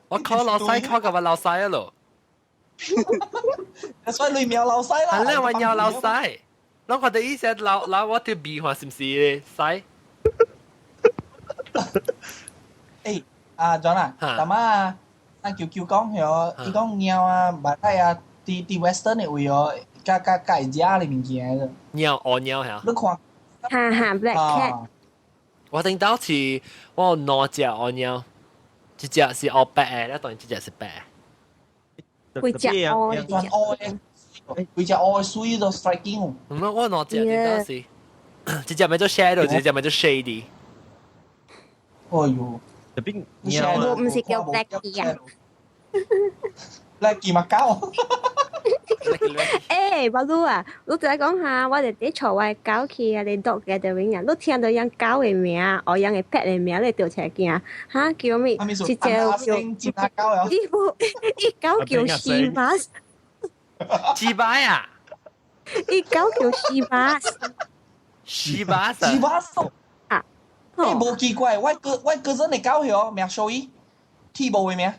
我 call 老細 call 個我老細啊咯。所以你喵老細啦。係咧，我喵老細。我覺得以前老老我條鼻話是唔是細？欸，阿 John 啊，大媽啊，咱舅舅講許，伊講貓啊，捌睇啊，佇佇 Western 的位哦，佮佮佮會食的物件個。貓烏貓嚇？你看。哈哈，Black cat。我頂到是我有兩隻烏貓，一隻是烏白的，了當然一隻是白。幾隻烏？幾隻烏的？幾隻烏的水都 striking。唔係，我兩隻頂到是，一隻名做 shadow，一隻名做 shady。哎喲，特別我唔是叫 Blackie 啊。 Blackie 嘛狗。欸，巴魯啊，你就來講下，我就佇厝我的狗去啊，你 dog gathering 啊，你聽到養狗的名，或養的 pet 的名，你就出來驚，哈叫咩？一隻叫，伊無，伊狗叫西巴，西巴呀？伊狗叫西巴，西巴西巴啊！欸，無奇怪，我哥我哥真的狗許名小伊，天無的名。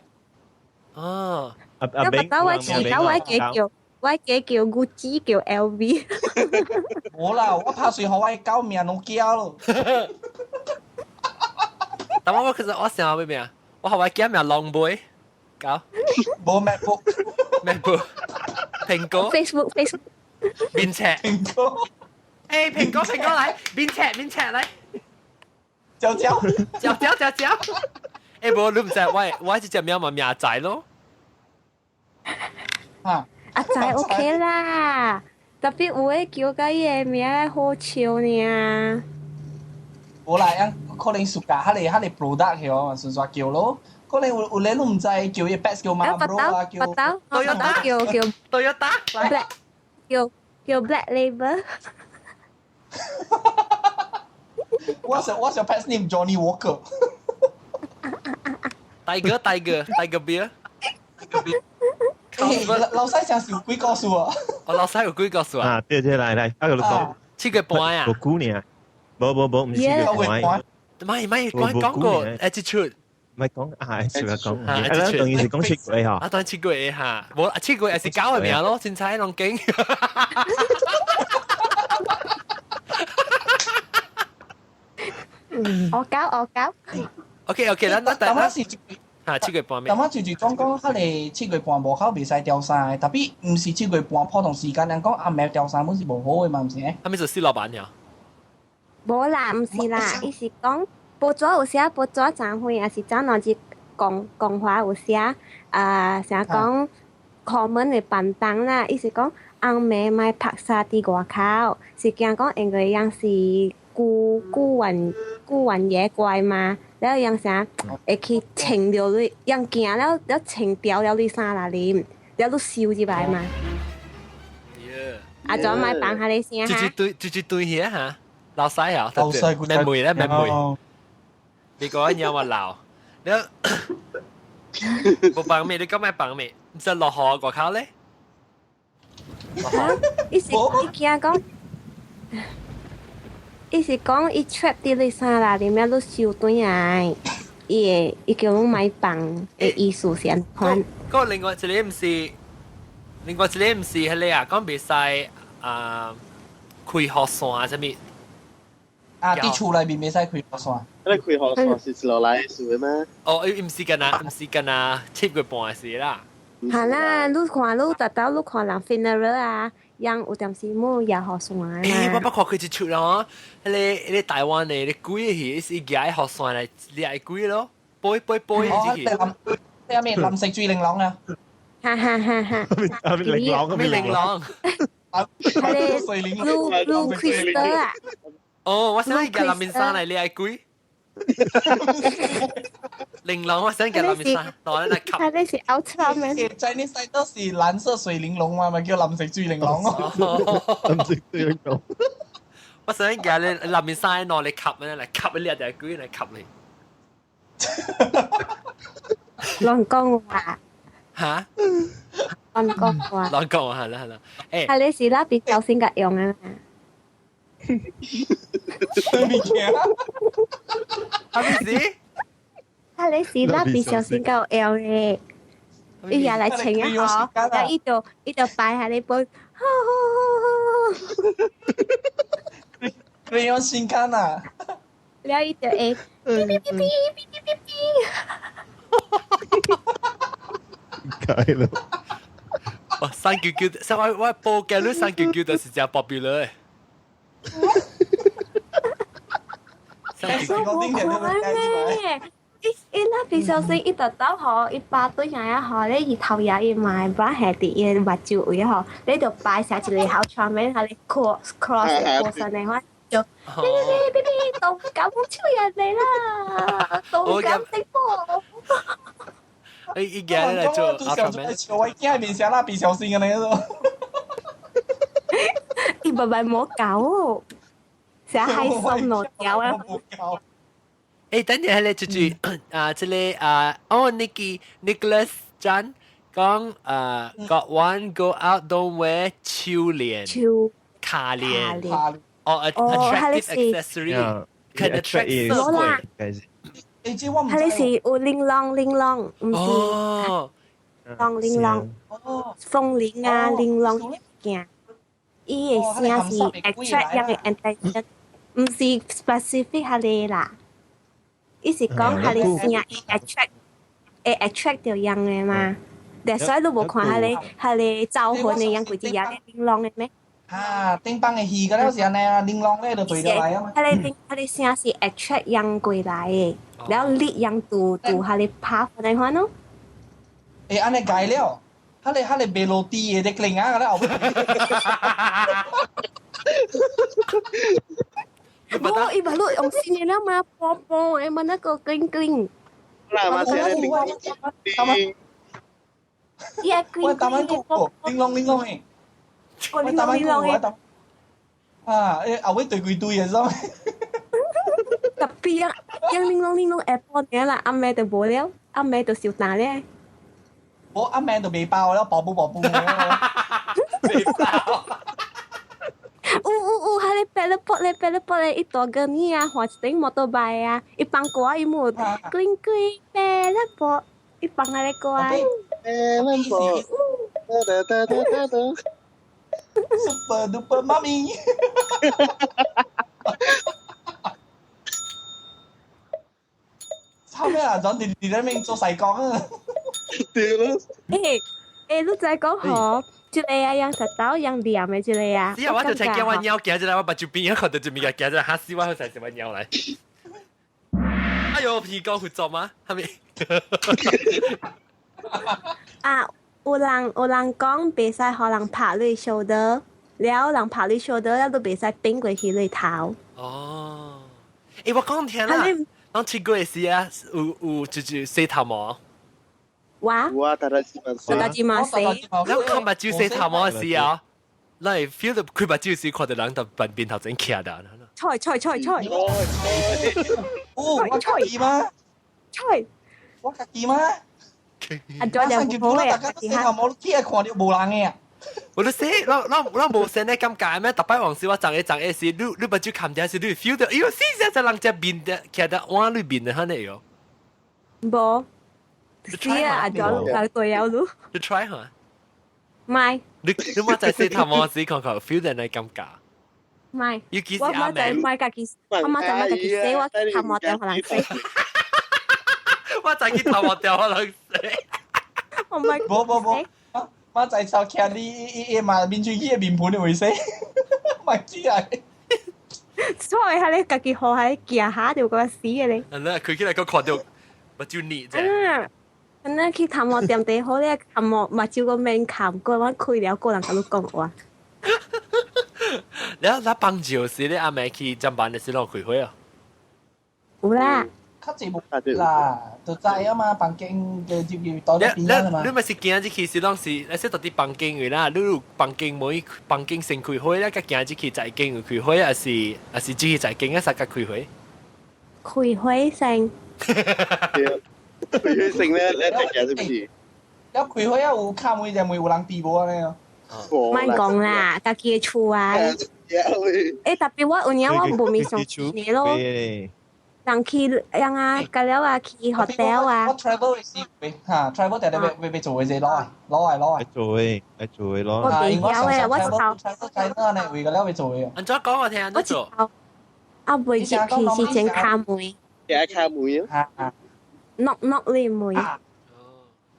哦，阿阿我我飼狗，我家叫。我家叫 Gucci 叫 LV。無啦，我拍算予我的狗名攏叫咯。但我其實我想咩名？我予我囝名龍尾，狗。無 MacBook。 MacBook。蘋果。 Facebook Facebook。面赤。蘋果。欸，蘋果蘋果來，面赤面赤來。蕉蕉。蕉蕉蕉蕉。欸，無你毋知我我這隻貓嘛名仔咯。啊，阿仔 OK 啦，特別有的叫甲伊的名好笑呢。無啦，樣可能暑假，彼個 product 曉，順煞叫咯。可能有咧，你毋知叫伊 pet 叫 Marlboro 啊，叫。白豆，白豆叫 Toyota Black，叫 Black Label。 What's your pet's name? Johnny Walker. Tiger beer。老細上是有幾個數啊？我老細有幾個數啊？啊，對對，來來，啊，我講七個半啊？無久呢？無無無，毋是七個半。唔係唔係，講講過一出。唔係講啊，一出講，啊，當然是講七個嗬。啊，當七個嚇，無七個係是狗嘅名咯，凊彩攏經。我搞我搞。 OK OK，咱咱咱是嚇七月半咩？淡仔就是講講，彼個七月半無口袂使吊衫，特別毋是七月半普通時間，人講暗暝吊衫本是無好的嘛，毋是？啥物做死老闆呀？無啦，毋是啦，伊是講報紙有寫報紙站會，還是怎樣子講講話有寫啊？成講 common 的便當啦，伊是講暗暝莫拍衫佇外口，是驚講因為樣是古古玩古玩野怪嘛。了樣啥會去穿著你，樣行了了穿掉了你衫內面，了你收入來嘛。啊，就莫放下你聲哈。一對一對遐哈，老細啊，老細免問咧，免問。你講有冇鬧？你無放咩？你講咩放咩？唔使落雨外口咧。伊是伊驚講。伊是講伊 trap 佇你衫內面，你收轉來，伊會伊叫你莫放的意思是按款。嗰另外一個毋是，另外一個毋是彼個啊，講袂使啊開雨傘啥物？啊，佇厝內面袂使開雨傘。你開雨傘是落來事咩？哦，伊毋是干那，毋是干那七月半的事啦。係啦，你看你特登你看人 funeral 啊。樣有點時冇也雨傘啊！欸，我捌看過一出咯，彼個台灣的，彼鬼戲是舉雨傘來掠鬼咯，背背背入去。咩咩藍色水玲瓏啊！哈哈哈哈！玲瓏咩玲瓏？彼個 Blue Crystal 啊！哦，我想舉藍面衫來掠鬼。玲瓏，我想舉藍面衫，攞來吸。佢哋是 Ultraman。 Chinese 都是藍色水玲瓏嘛，咪叫藍色水玲瓏咯。藍色水玲瓏。我想舉你藍面衫攞嚟吸咧，嚟吸你掠隻鬼嚟吸你。亂講話。嚇？亂講話。亂講話係啦係啦。誒。係你是蠟筆小新個用啊嘛？咩物件？係咪是？啊！你是蠟筆小新夠用的，伊也來穿啊吼，然後伊就擺下你本，好好好好。你用新看啊？然後伊就會嗶嗶嗶嗶嗶嗶嗶。解咯。哇！三九九，我報嘅你三九九就是真 popular 的。我無看咩？伊蠟筆小新伊特登吼，伊巴對下啊吼，咧伊頭爺伊嘛把下佇伊的目睭位吼，你就擺下一個好窗面，下咧 cross cross 過身的話，就嗶嗶嗶嗶，動感超人嚟啦，動感的波。伊伊來做阿窗面。我驚面寫蠟筆小新嘅呢個。伊爸爸冇搞，成日開心咯，掉啊！誒，等陣咧，就是啊，這個啊，哦，Nicky Nicholas Chan 講啊，got one go out don't wear 手鏈、卡鏈，哦，attractive accessory can attract 色鬼。佢哋是有玲瓏玲瓏，唔是啷玲瓏，風鈴啊玲瓏鏡，伊的聲是 attract 人的 attention，唔是 specific 下個啦。伊是講下個聲會 attract 會 attract 到人的嘛？但所以你無看彼个彼個招魂的人，規隻也咧玲瓏的咩？啊，頂班的戲個了是按呢啊，玲瓏咧就對落來啊嘛。彼個彼個聲是 attract 人過來的，然後力人拄拄彼個拍那款咯。欸，按呢解了，彼佢哋 melody 嘅啲另啊，嗰啲後尾。冇，伊把路用新嘅了嘛，波波的嘛那個叮叮。啦嘛，寫咧叮叮。我打緊個叮啷叮啷嘅，我打緊個我打。啊！誒後尾對幾對嘅啫。特別啊，樣叮啷叮啷 Apple 嘅啦，阿妹就無了，阿妹就燒彈咧。我阿妹就未爆了，爆布爆布。未爆。有有有，彼个白了卜咧，白了卜咧，伊大个呢啊，换一顶摩托拜啊，伊放歌伊冇，滚滚白了卜，伊放彼个歌啊。白了卜，哒哒哒哒哒。 Super duper mummy。後尾啊，就弟弟喺面做細講啊。對咯。欸欸，你知講吼？這個啊，用石頭用黏的這個啊。是啊，我就才驚我貓行進來，我目睭邊看到這物件行進來，嚇死我！好似是我貓來。哎呦，皮膏會做嗎？係咪？啊，有人講袂使予人拍你 shoulder，了人拍你 shoulder，了都袂使反過去你頭。哦，欸，我講聽啦，咱七月時啊，有就是洗頭毛。我我大家知嘛？大家知嘛？洗。你看目睭洗頭毛時啊，你 feel 到開目睭時看到人就變面頭前徛的。菜菜菜菜。哦，我家己嗎？菜。我家己嗎？啊，再就冇啦，大家洗頭毛，起來看到無人嘅。我都洗，我無先咧尷尬咩？特擺往時我昨日昨日時，你目睭看掉時，你 feel 到，哎呦，死死只人只面的徛在碗裏面的，哈呢哟。無。是啊，阿庄嚟對有路。你 try 下。唔係。你冇在洗頭毛時看看 feel 到你尷尬。唔係。尤其是我媽就買家己，我媽就買家己洗，我頭毛掉予人洗。我就去頭毛掉予人洗。我唔係。無無無，我在抄徛你伊嘛面嘴去面盤的位洗，咪起來。所以係你家己好喺行下就覺得死嘅咧。嗱，佢起來個看到目睭膩啫。啊，咁去頭毛店地好咧，頭毛目睭個面冚過，我開了個人共你講話。你你幫照時，你阿妹去上班的時攏開會啊？有啦。較濟無啦，就知啊嘛，房間就入去到那邊啊嘛。你咪是行入去是攏是，你說到底房間位啦，你有房間每房間先開會咧，佮行入去在間有開會，還是只去在間啊，才佮開會？開會先。對，開會先咧，你再行入去。了開會啊，有敲門就問有人佇無按呢？莫講啦，家己的厝啊。欸，特別我有影我無咪上錢咯。人去人啊，隔了啊，去 hotel 啊。我 travel 的時會嚇，travel 定定會會做嘅啫，攞來攞來攞來。做嘅，愛做嘅攞。我袂曉嘅，我頭 travel 在哪呢？為個了會做嘅。按怎講我聽按怎做？啊，袂入去是先敲門。先敲門啊。knock knock 你門。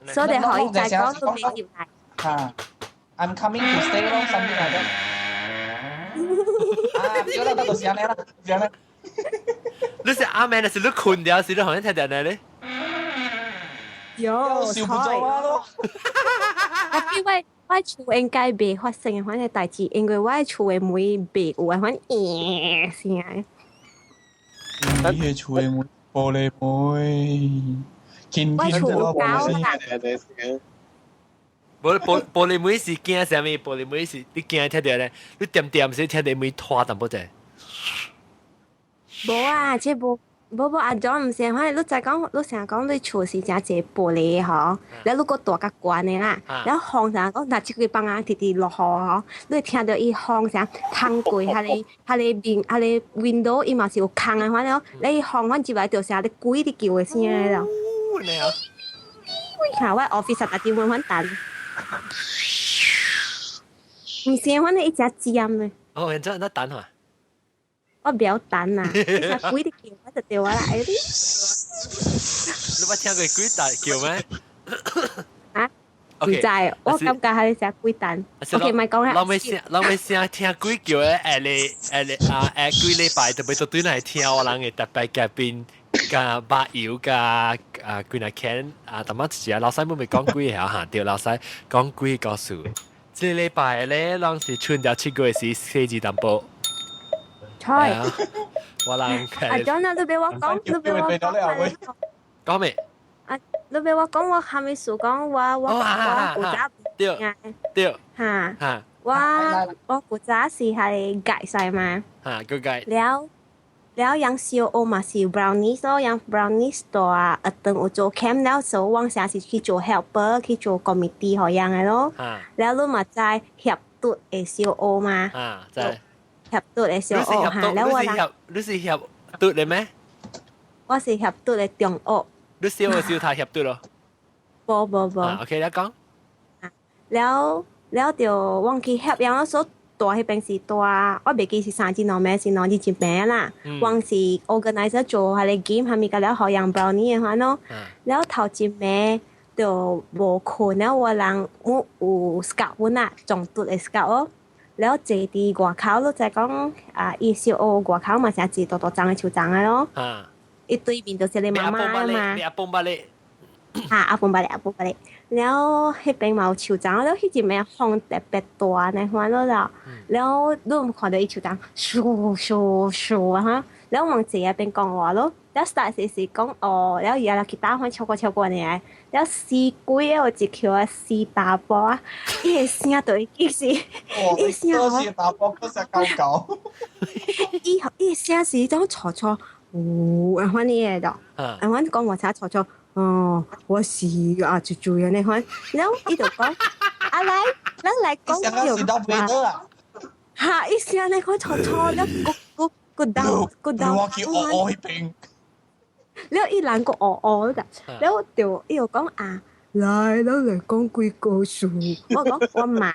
所以可以再講都袂入來。嚇，I'm coming to stay 咯，something like that。啊，對啦，就是按呢啦，是按呢。你是阿妹，是你困掉，是你好像聽到呢？有，笑唔做啊咯！因為我厝應該袂發生的款的代誌，因為我厝的門袂有的款咦聲。你的厝的門玻璃門，我厝有狗啦。玻璃門是驚啥物？玻璃門是你驚聽到咧，你點點是聽到門拖淡薄仔。無啊，這無無無阿莊毋是，反正你知講，你成日講你厝是誠濟玻璃吼，了你閣大較懸的啦，了風啥講，若這幾放啊直直落雨吼，你會聽著伊風聲通過彼個彼個面彼個 window，伊嘛是有空的，反正你風反入來就聲咧鬼咧叫的聲了。嚇！我 office 逐日慢慢等，毋是，反正伊誠尖的。哦，然之後等下。我袂曉等啊！伊聲鬼咧叫，我就對我啦。哎，你你捌聽過鬼大叫咩？啊？毋知，我感覺係聲鬼等。OK，莫講啦。老尾聲，老尾聲聽鬼叫的，下禮下禮啊下幾禮拜特別都對來聽我人的特別嘉賓，加巴油加啊，幾若 can 啊，淡仔一隻老細妹咪講幾個嚇，對老細講幾個故事。這禮拜咧，攏是春節七月時四字淡薄。錯。我人阿 John 啊，你俾我講，你俾我講。講咩？啊，你俾我講，我係咪數講我古早？對對。嚇。嚇。我古早是係解晒嘛。嚇，個解。了了，樣小學嘛是 brownies 咯，樣 brownies 大啊，等有做 camp 了，所以往下是去做 helper，去做 committee 好樣嘅咯。了你嘛知協隊的小學嘛？啊，知。協隊的小學嚇，了我人。你是協隊的咩？我是協隊的中學。你小學小太協隊咯？無無無。 OK，你講。了了就忘記協樣所。大彼邊是大，我袂記是三字兩名是兩字一名啦。往是 organizer 做彼个 game，蝦米個了予人 brownie 的話咯。了頭一暝就無睏了，我人我有 scout 阮啊，中隊的 scout 哦。了坐佇外口，你知講啊，伊小學外口嘛是一大大叢的樹叢的咯。伊對面就是你媽媽嘛。阿公巴咧。啊，阿公巴咧，阿公巴咧。了彼邊嘛有樹叢，了彼一暝風特別大呢，款咯啦。了你有看到伊樹叢，咻咻咻啊哈！了往坐彼邊講話咯，了 start 時是講哦，了伊啊去打翻超過超過呢，了死鬼有一球啊死大波啊，伊的聲就已經是，伊聲死大波，嗰隻狗狗。伊伊聲是種嘈嘈，嗚，按款呢個的，按款講話才嘈嘈。哦，我是啊，就做樣呢款，然後伊就講，啊來，咱來講就啊，哈，伊聲呢款嘈嘈，了個個個down 個 down，我去學學彼邊，了伊人個學學的，了就伊就講啊，來，咱來講幾個事，我講我買，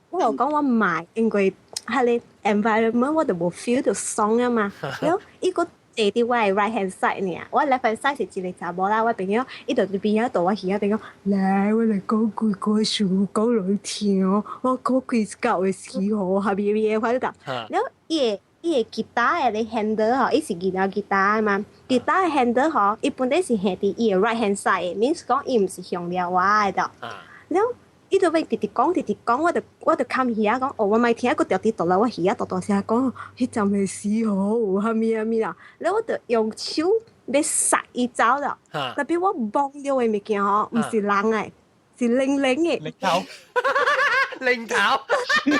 我就講我買，因為彼个 environment 我就無 feel 就爽啊嘛，了伊個。坐佇我的 right hand side 呢，我 left hand side 是一個查某啦，我朋友伊就佇邊仔度，我耳仔邊講，來，我來講幾個事，講來聽哦。我講幾舊的時候，下面面反正了伊的伊的吉他的 handle 吼，伊是吉他吉他嘛，吉他的 handle 吼，伊本來是繫佇伊的 right hand side 的，means 講伊毋是向了我的了。伊就欲直直講，直直講，我就冚耳仔講，哦，我莫聽，閣調佇倒來，我耳仔大大聲講，彼陣的時候有啥物啥物啦，了我就用手欲殺伊走了，特別我摸著的物件吼，毋是人的，是零零的。零頭，零頭，摸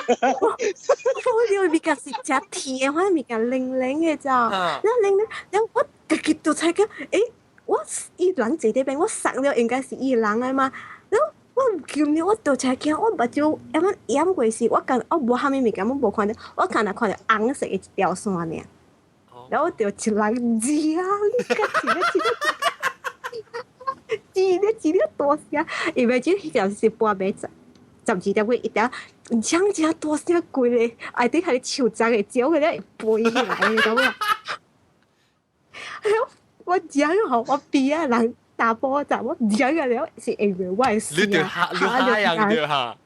著的物件是誠甜的，反正物件零零的咋，了零零，了我家己就猜講，欸，我伊人坐佇邊，我殺了應該是伊人的嘛，了。我毋記得，我倒車鏡，我目睭猶滿掩過時，我敢我無啥物物件，我無看著，我敢若看著紅色的一條線爾。然後我就一人字啊，你甲一個一個一個一個大聲，因為這彼陣是半暝十十二點幾一點，講真大聲，規个愛佇彼個樹叢會招個咧飛起來，你知無？我講吼，我邊仔人。查甫查某講個了，是因為我的聲你就嚇，你嚇樣對哈？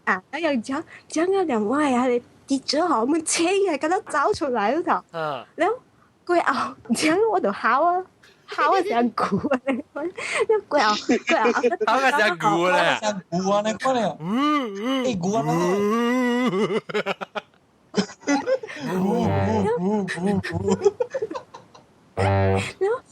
啊，那樣講講個了，我的彼個記者吼，我們車起來，敢若走出來了頭。了過後講我就哭啊，哭啊成久啊，了過後過後，哭啊成久咧，成久啊，你看咧，嗯嗯，久啊，嗯嗯嗯。了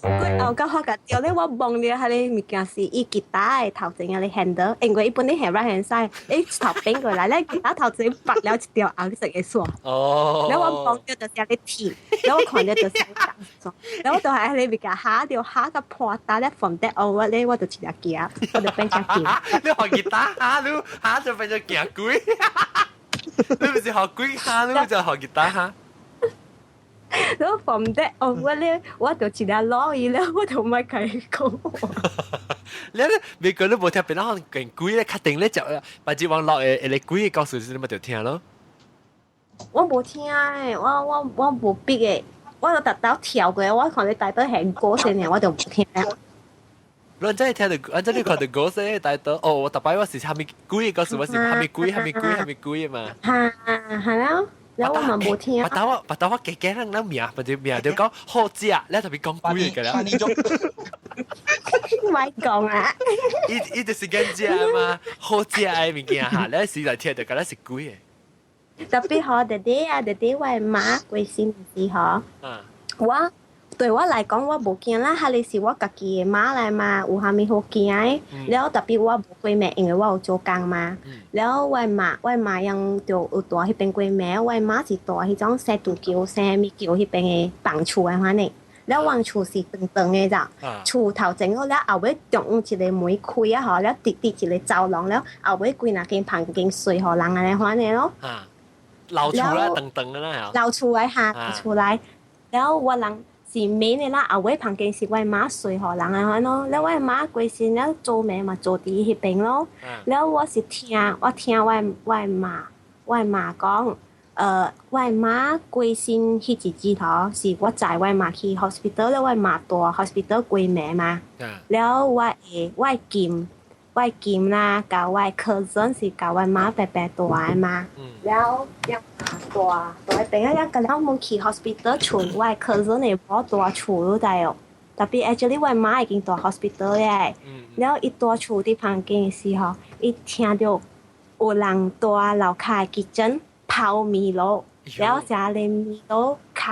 過後甲發覺著咧，我摸著彼個物件是伊吉他的頭前仔個 handle，因為伊本來係 right hand side，伊頭變過來咧，吉他頭前拔了一條紅色的線。哦。了我摸著就是咧鐵，了我看著就是紅線，了我就係彼個物件嚇著嚇甲破打咧，from that onward 咧，我就一直行，我就變成行。你學吉他嚇你嚇就變做行鬼，你毋是學鬼嚇，你就學吉他嚇。然後 from that onward 咧，我就一直落伊了，我就毋愛共伊講話。你咧美國你無聽別人可能勁鬼咧，確定咧就把這網絡的會鬼的故事，你咪就聽咯。我無聽的，我無逼的，我就特登跳過，我看你大多係歌先爾，我就無聽。你真係聽到，按真你看到歌聲大多，哦，我特擺我是蝦米鬼的故事，我是蝦米鬼，蝦米鬼，蝦米鬼嘛。哈，係啦。了我嘛無聽。白頭我白頭我加加人咱名，或者名就講好食，你特別講鬼嘅啦。咪講啊！伊伊就是咁食嘛，好食嘅物件哈，你時來聽就覺得是鬼嘅。特別好弟弟啊，弟弟我媽過身時吼，我對我來講我無驚啦，哈你是我家己的媽來嘛，有啥物好驚的？了特別我無過暝，因為我有做工嘛。了我媽我媽樣就有蹛彼邊過暝，我媽是蹛彼種生肚橋、生物橋彼邊的房厝的款呢。了阮厝是長長的咋，厝頭前了後尾中央一個門開啊吼，了直直一個走廊了後尾規若間房間睡予人按呢款的咯。老厝啦，長長的啦，老厝來哈，厝來，了我人是暝的啦，後尾房間是我媽睡予人的款咯。了我媽過身了做暝嘛做佇彼邊咯。了我是聽我聽我我媽我媽講，我媽過身彼一日吼，是我載我媽去 hospital 了，我媽蹛 hospital 過暝嘛。了我的我的金我的金啦，佮我的 cousin 是佮我媽白白蹛的嘛。了，了蹛蹛彼邊啊，了了阮去 hospital 厝，我的 cousin 的某蹛厝你知哦。特別 actually 我媽已經蹛 hospital 咧。了伊蹛厝佇房間的時候，伊聽著有人蹛樓跤的 kitchen 泡麵爐，了食咧麵爐烤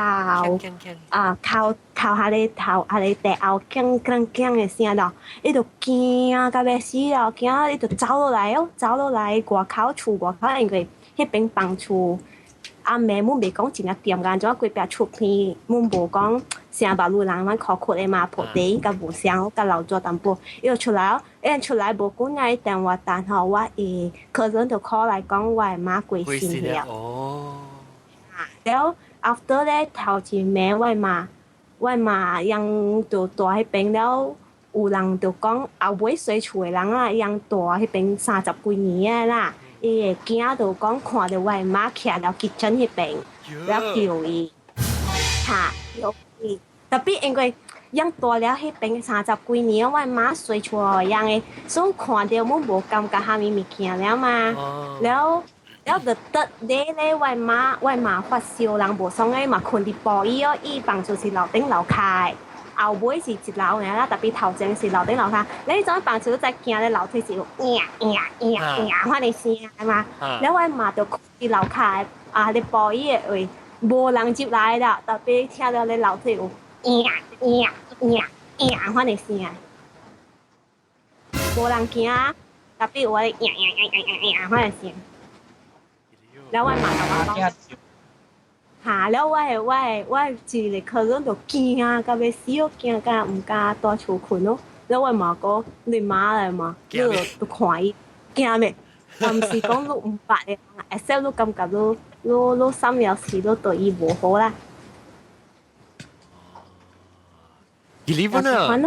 啊烤烤下咧頭下咧地後鏘鏘鏘的聲咯，伊就驚甲欲死咯，驚伊就走落來哦，走落來外口厝外口，因為彼邊房厝阿妹阮袂講真正踮按怎規壁出片，阮無講啥別路人阮箍窟的嘛，鋪地佮無聲，佮流做淡薄，伊就出來哦，伊出來無久爾伊電話單吼，我的客人就 call 來講我的媽過身了。哦。了 after 咧頭一暝我媽我媽樣就蹛彼邊了，有人就講後尾洗厝的人啊，樣蹛彼邊三十幾年的啦。伊的囝就講看著我的媽徛佇 kitchen 彼邊，了叫伊，哈，叫伊。特別因為樣蹛了彼邊三十幾年，我的媽洗厝樣的，所以看著阮無感覺啥物物件了嘛。了了就得咧咧，我的媽我的媽發燒，人無爽的嘛，睏佇埔椅哦，伊房厝是樓頂樓跤的。後尾是一樓爾啦，特別頭前是樓頂樓跤。你彼種房厝在行咧樓梯是有呀呀呀呀款的聲嘛？了我媽就睏佇樓跤的啊，咧埔椅的位，無人入來啦。特別聽著咧樓梯有呀呀呀呀款的聲，無人行，特別有咧呀呀呀呀呀款的聲。了我媽共我講。嚇！了我的我的我的一個客人就驚甲欲死哦，驚甲毋敢蹛厝睏咯。了我媽講你媽來嘛，你就看伊驚咩？嘛毋是講你毋捌的，except 你感覺你你你啥物事你對伊無好啦。伊本啊，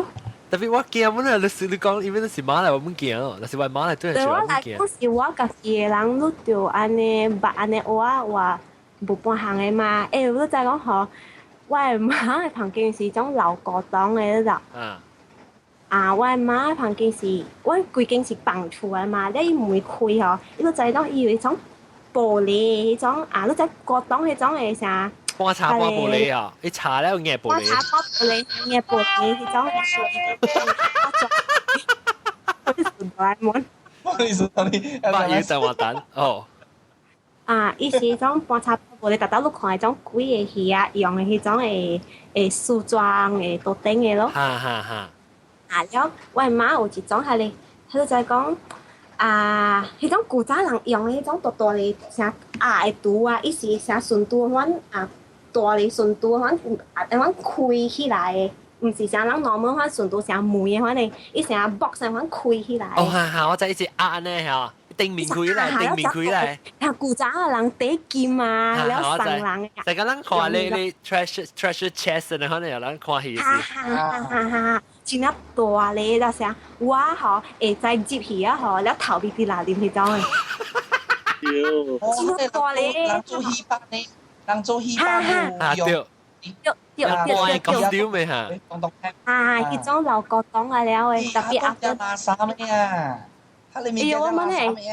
特別我驚本啊，你你講，因為你是媽來，我毋驚哦，但是我媽來對對我來講是我家己的人，你就按呢捌按呢話話。無半項的嘛，欸，你知講吼，我的媽的房間是種老古董的，你知？啊，我的媽的房間是，阮規間是放厝的嘛，你門開吼，伊就知講伊有彼種玻璃彼種啊，你知古董彼種的啥？半茶半玻璃啊，伊茶了硬玻璃。半茶半玻璃，硬玻璃彼種。我是哆啦 A 夢。我是你，八月電話單哦。啊，伊是彼種半茶半玻璃，逐逐你看彼種鬼的戲啊，用的彼種的的梳妝的桌頂的咯。哈哈哈。啊，了，我的媽有一種彼個，彼就講啊，彼種古早人用的彼種大大个啥鴨的櫥啊，伊是啥順櫥款啊，大个順櫥款啊，款開起來的，毋是像人normal款順櫥啥門的款的，伊成 box 款開起來。哦，哈哈，我知伊是鴨呢嚇。頂面開來，頂面開來。啊，古早的人戴金啊，了送人。大家咱看咧咧 treasure chest 呢，可能有人看戲。哈哈哈哈！真正大咧，就啥，我吼會使入去啊吼，了頭皮佇內面彼種的。真正大咧。人做戲班呢，人做戲班啊對。對對對對對對哈。啊，彼種老古董啊了的，特別阿垃圾咩啊？哎呦，我問你，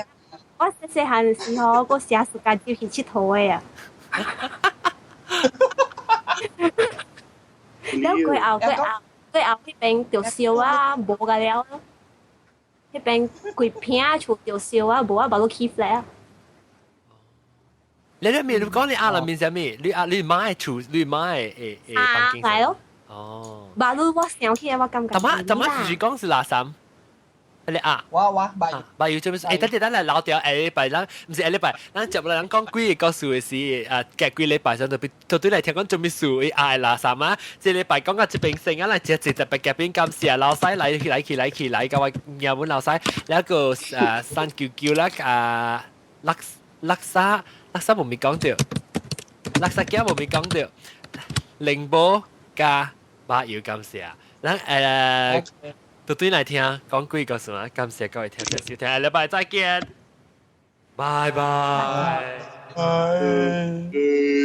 我細細漢時候，我寫暑假就去𨑨迌的啊。了過後過後過後，彼邊就燒啊，無個了咯。彼邊規片厝就燒啊，無啊，無都起 flat 啊。你咧面你講你阿裡面啥物？你阿你媽的厝，你媽的誒誒房間。係咯。哦。馬路我想起來，我感覺。大媽大媽是講是垃圾。你啊，我我白白要做咩？誒，等陣等嚟老掉，下禮拜咱毋是下禮拜，咱接落來咱講幾個故事的時，啊，隔幾禮拜上特別特對來聽講做咩事？伊愛垃圾啊！這禮拜講到這邊先啊，來接接特別嘉賓感謝老細來來去來去來，甲我日本老細，แล้ว個啊三九九啦啊，垃垃圾垃圾無咪講著，垃圾仔無咪講著，寧波加馬油感謝，咱誒。對對來聽講幾個故事啊！感謝各位聽眾收聽，下禮拜再見，拜拜。拜。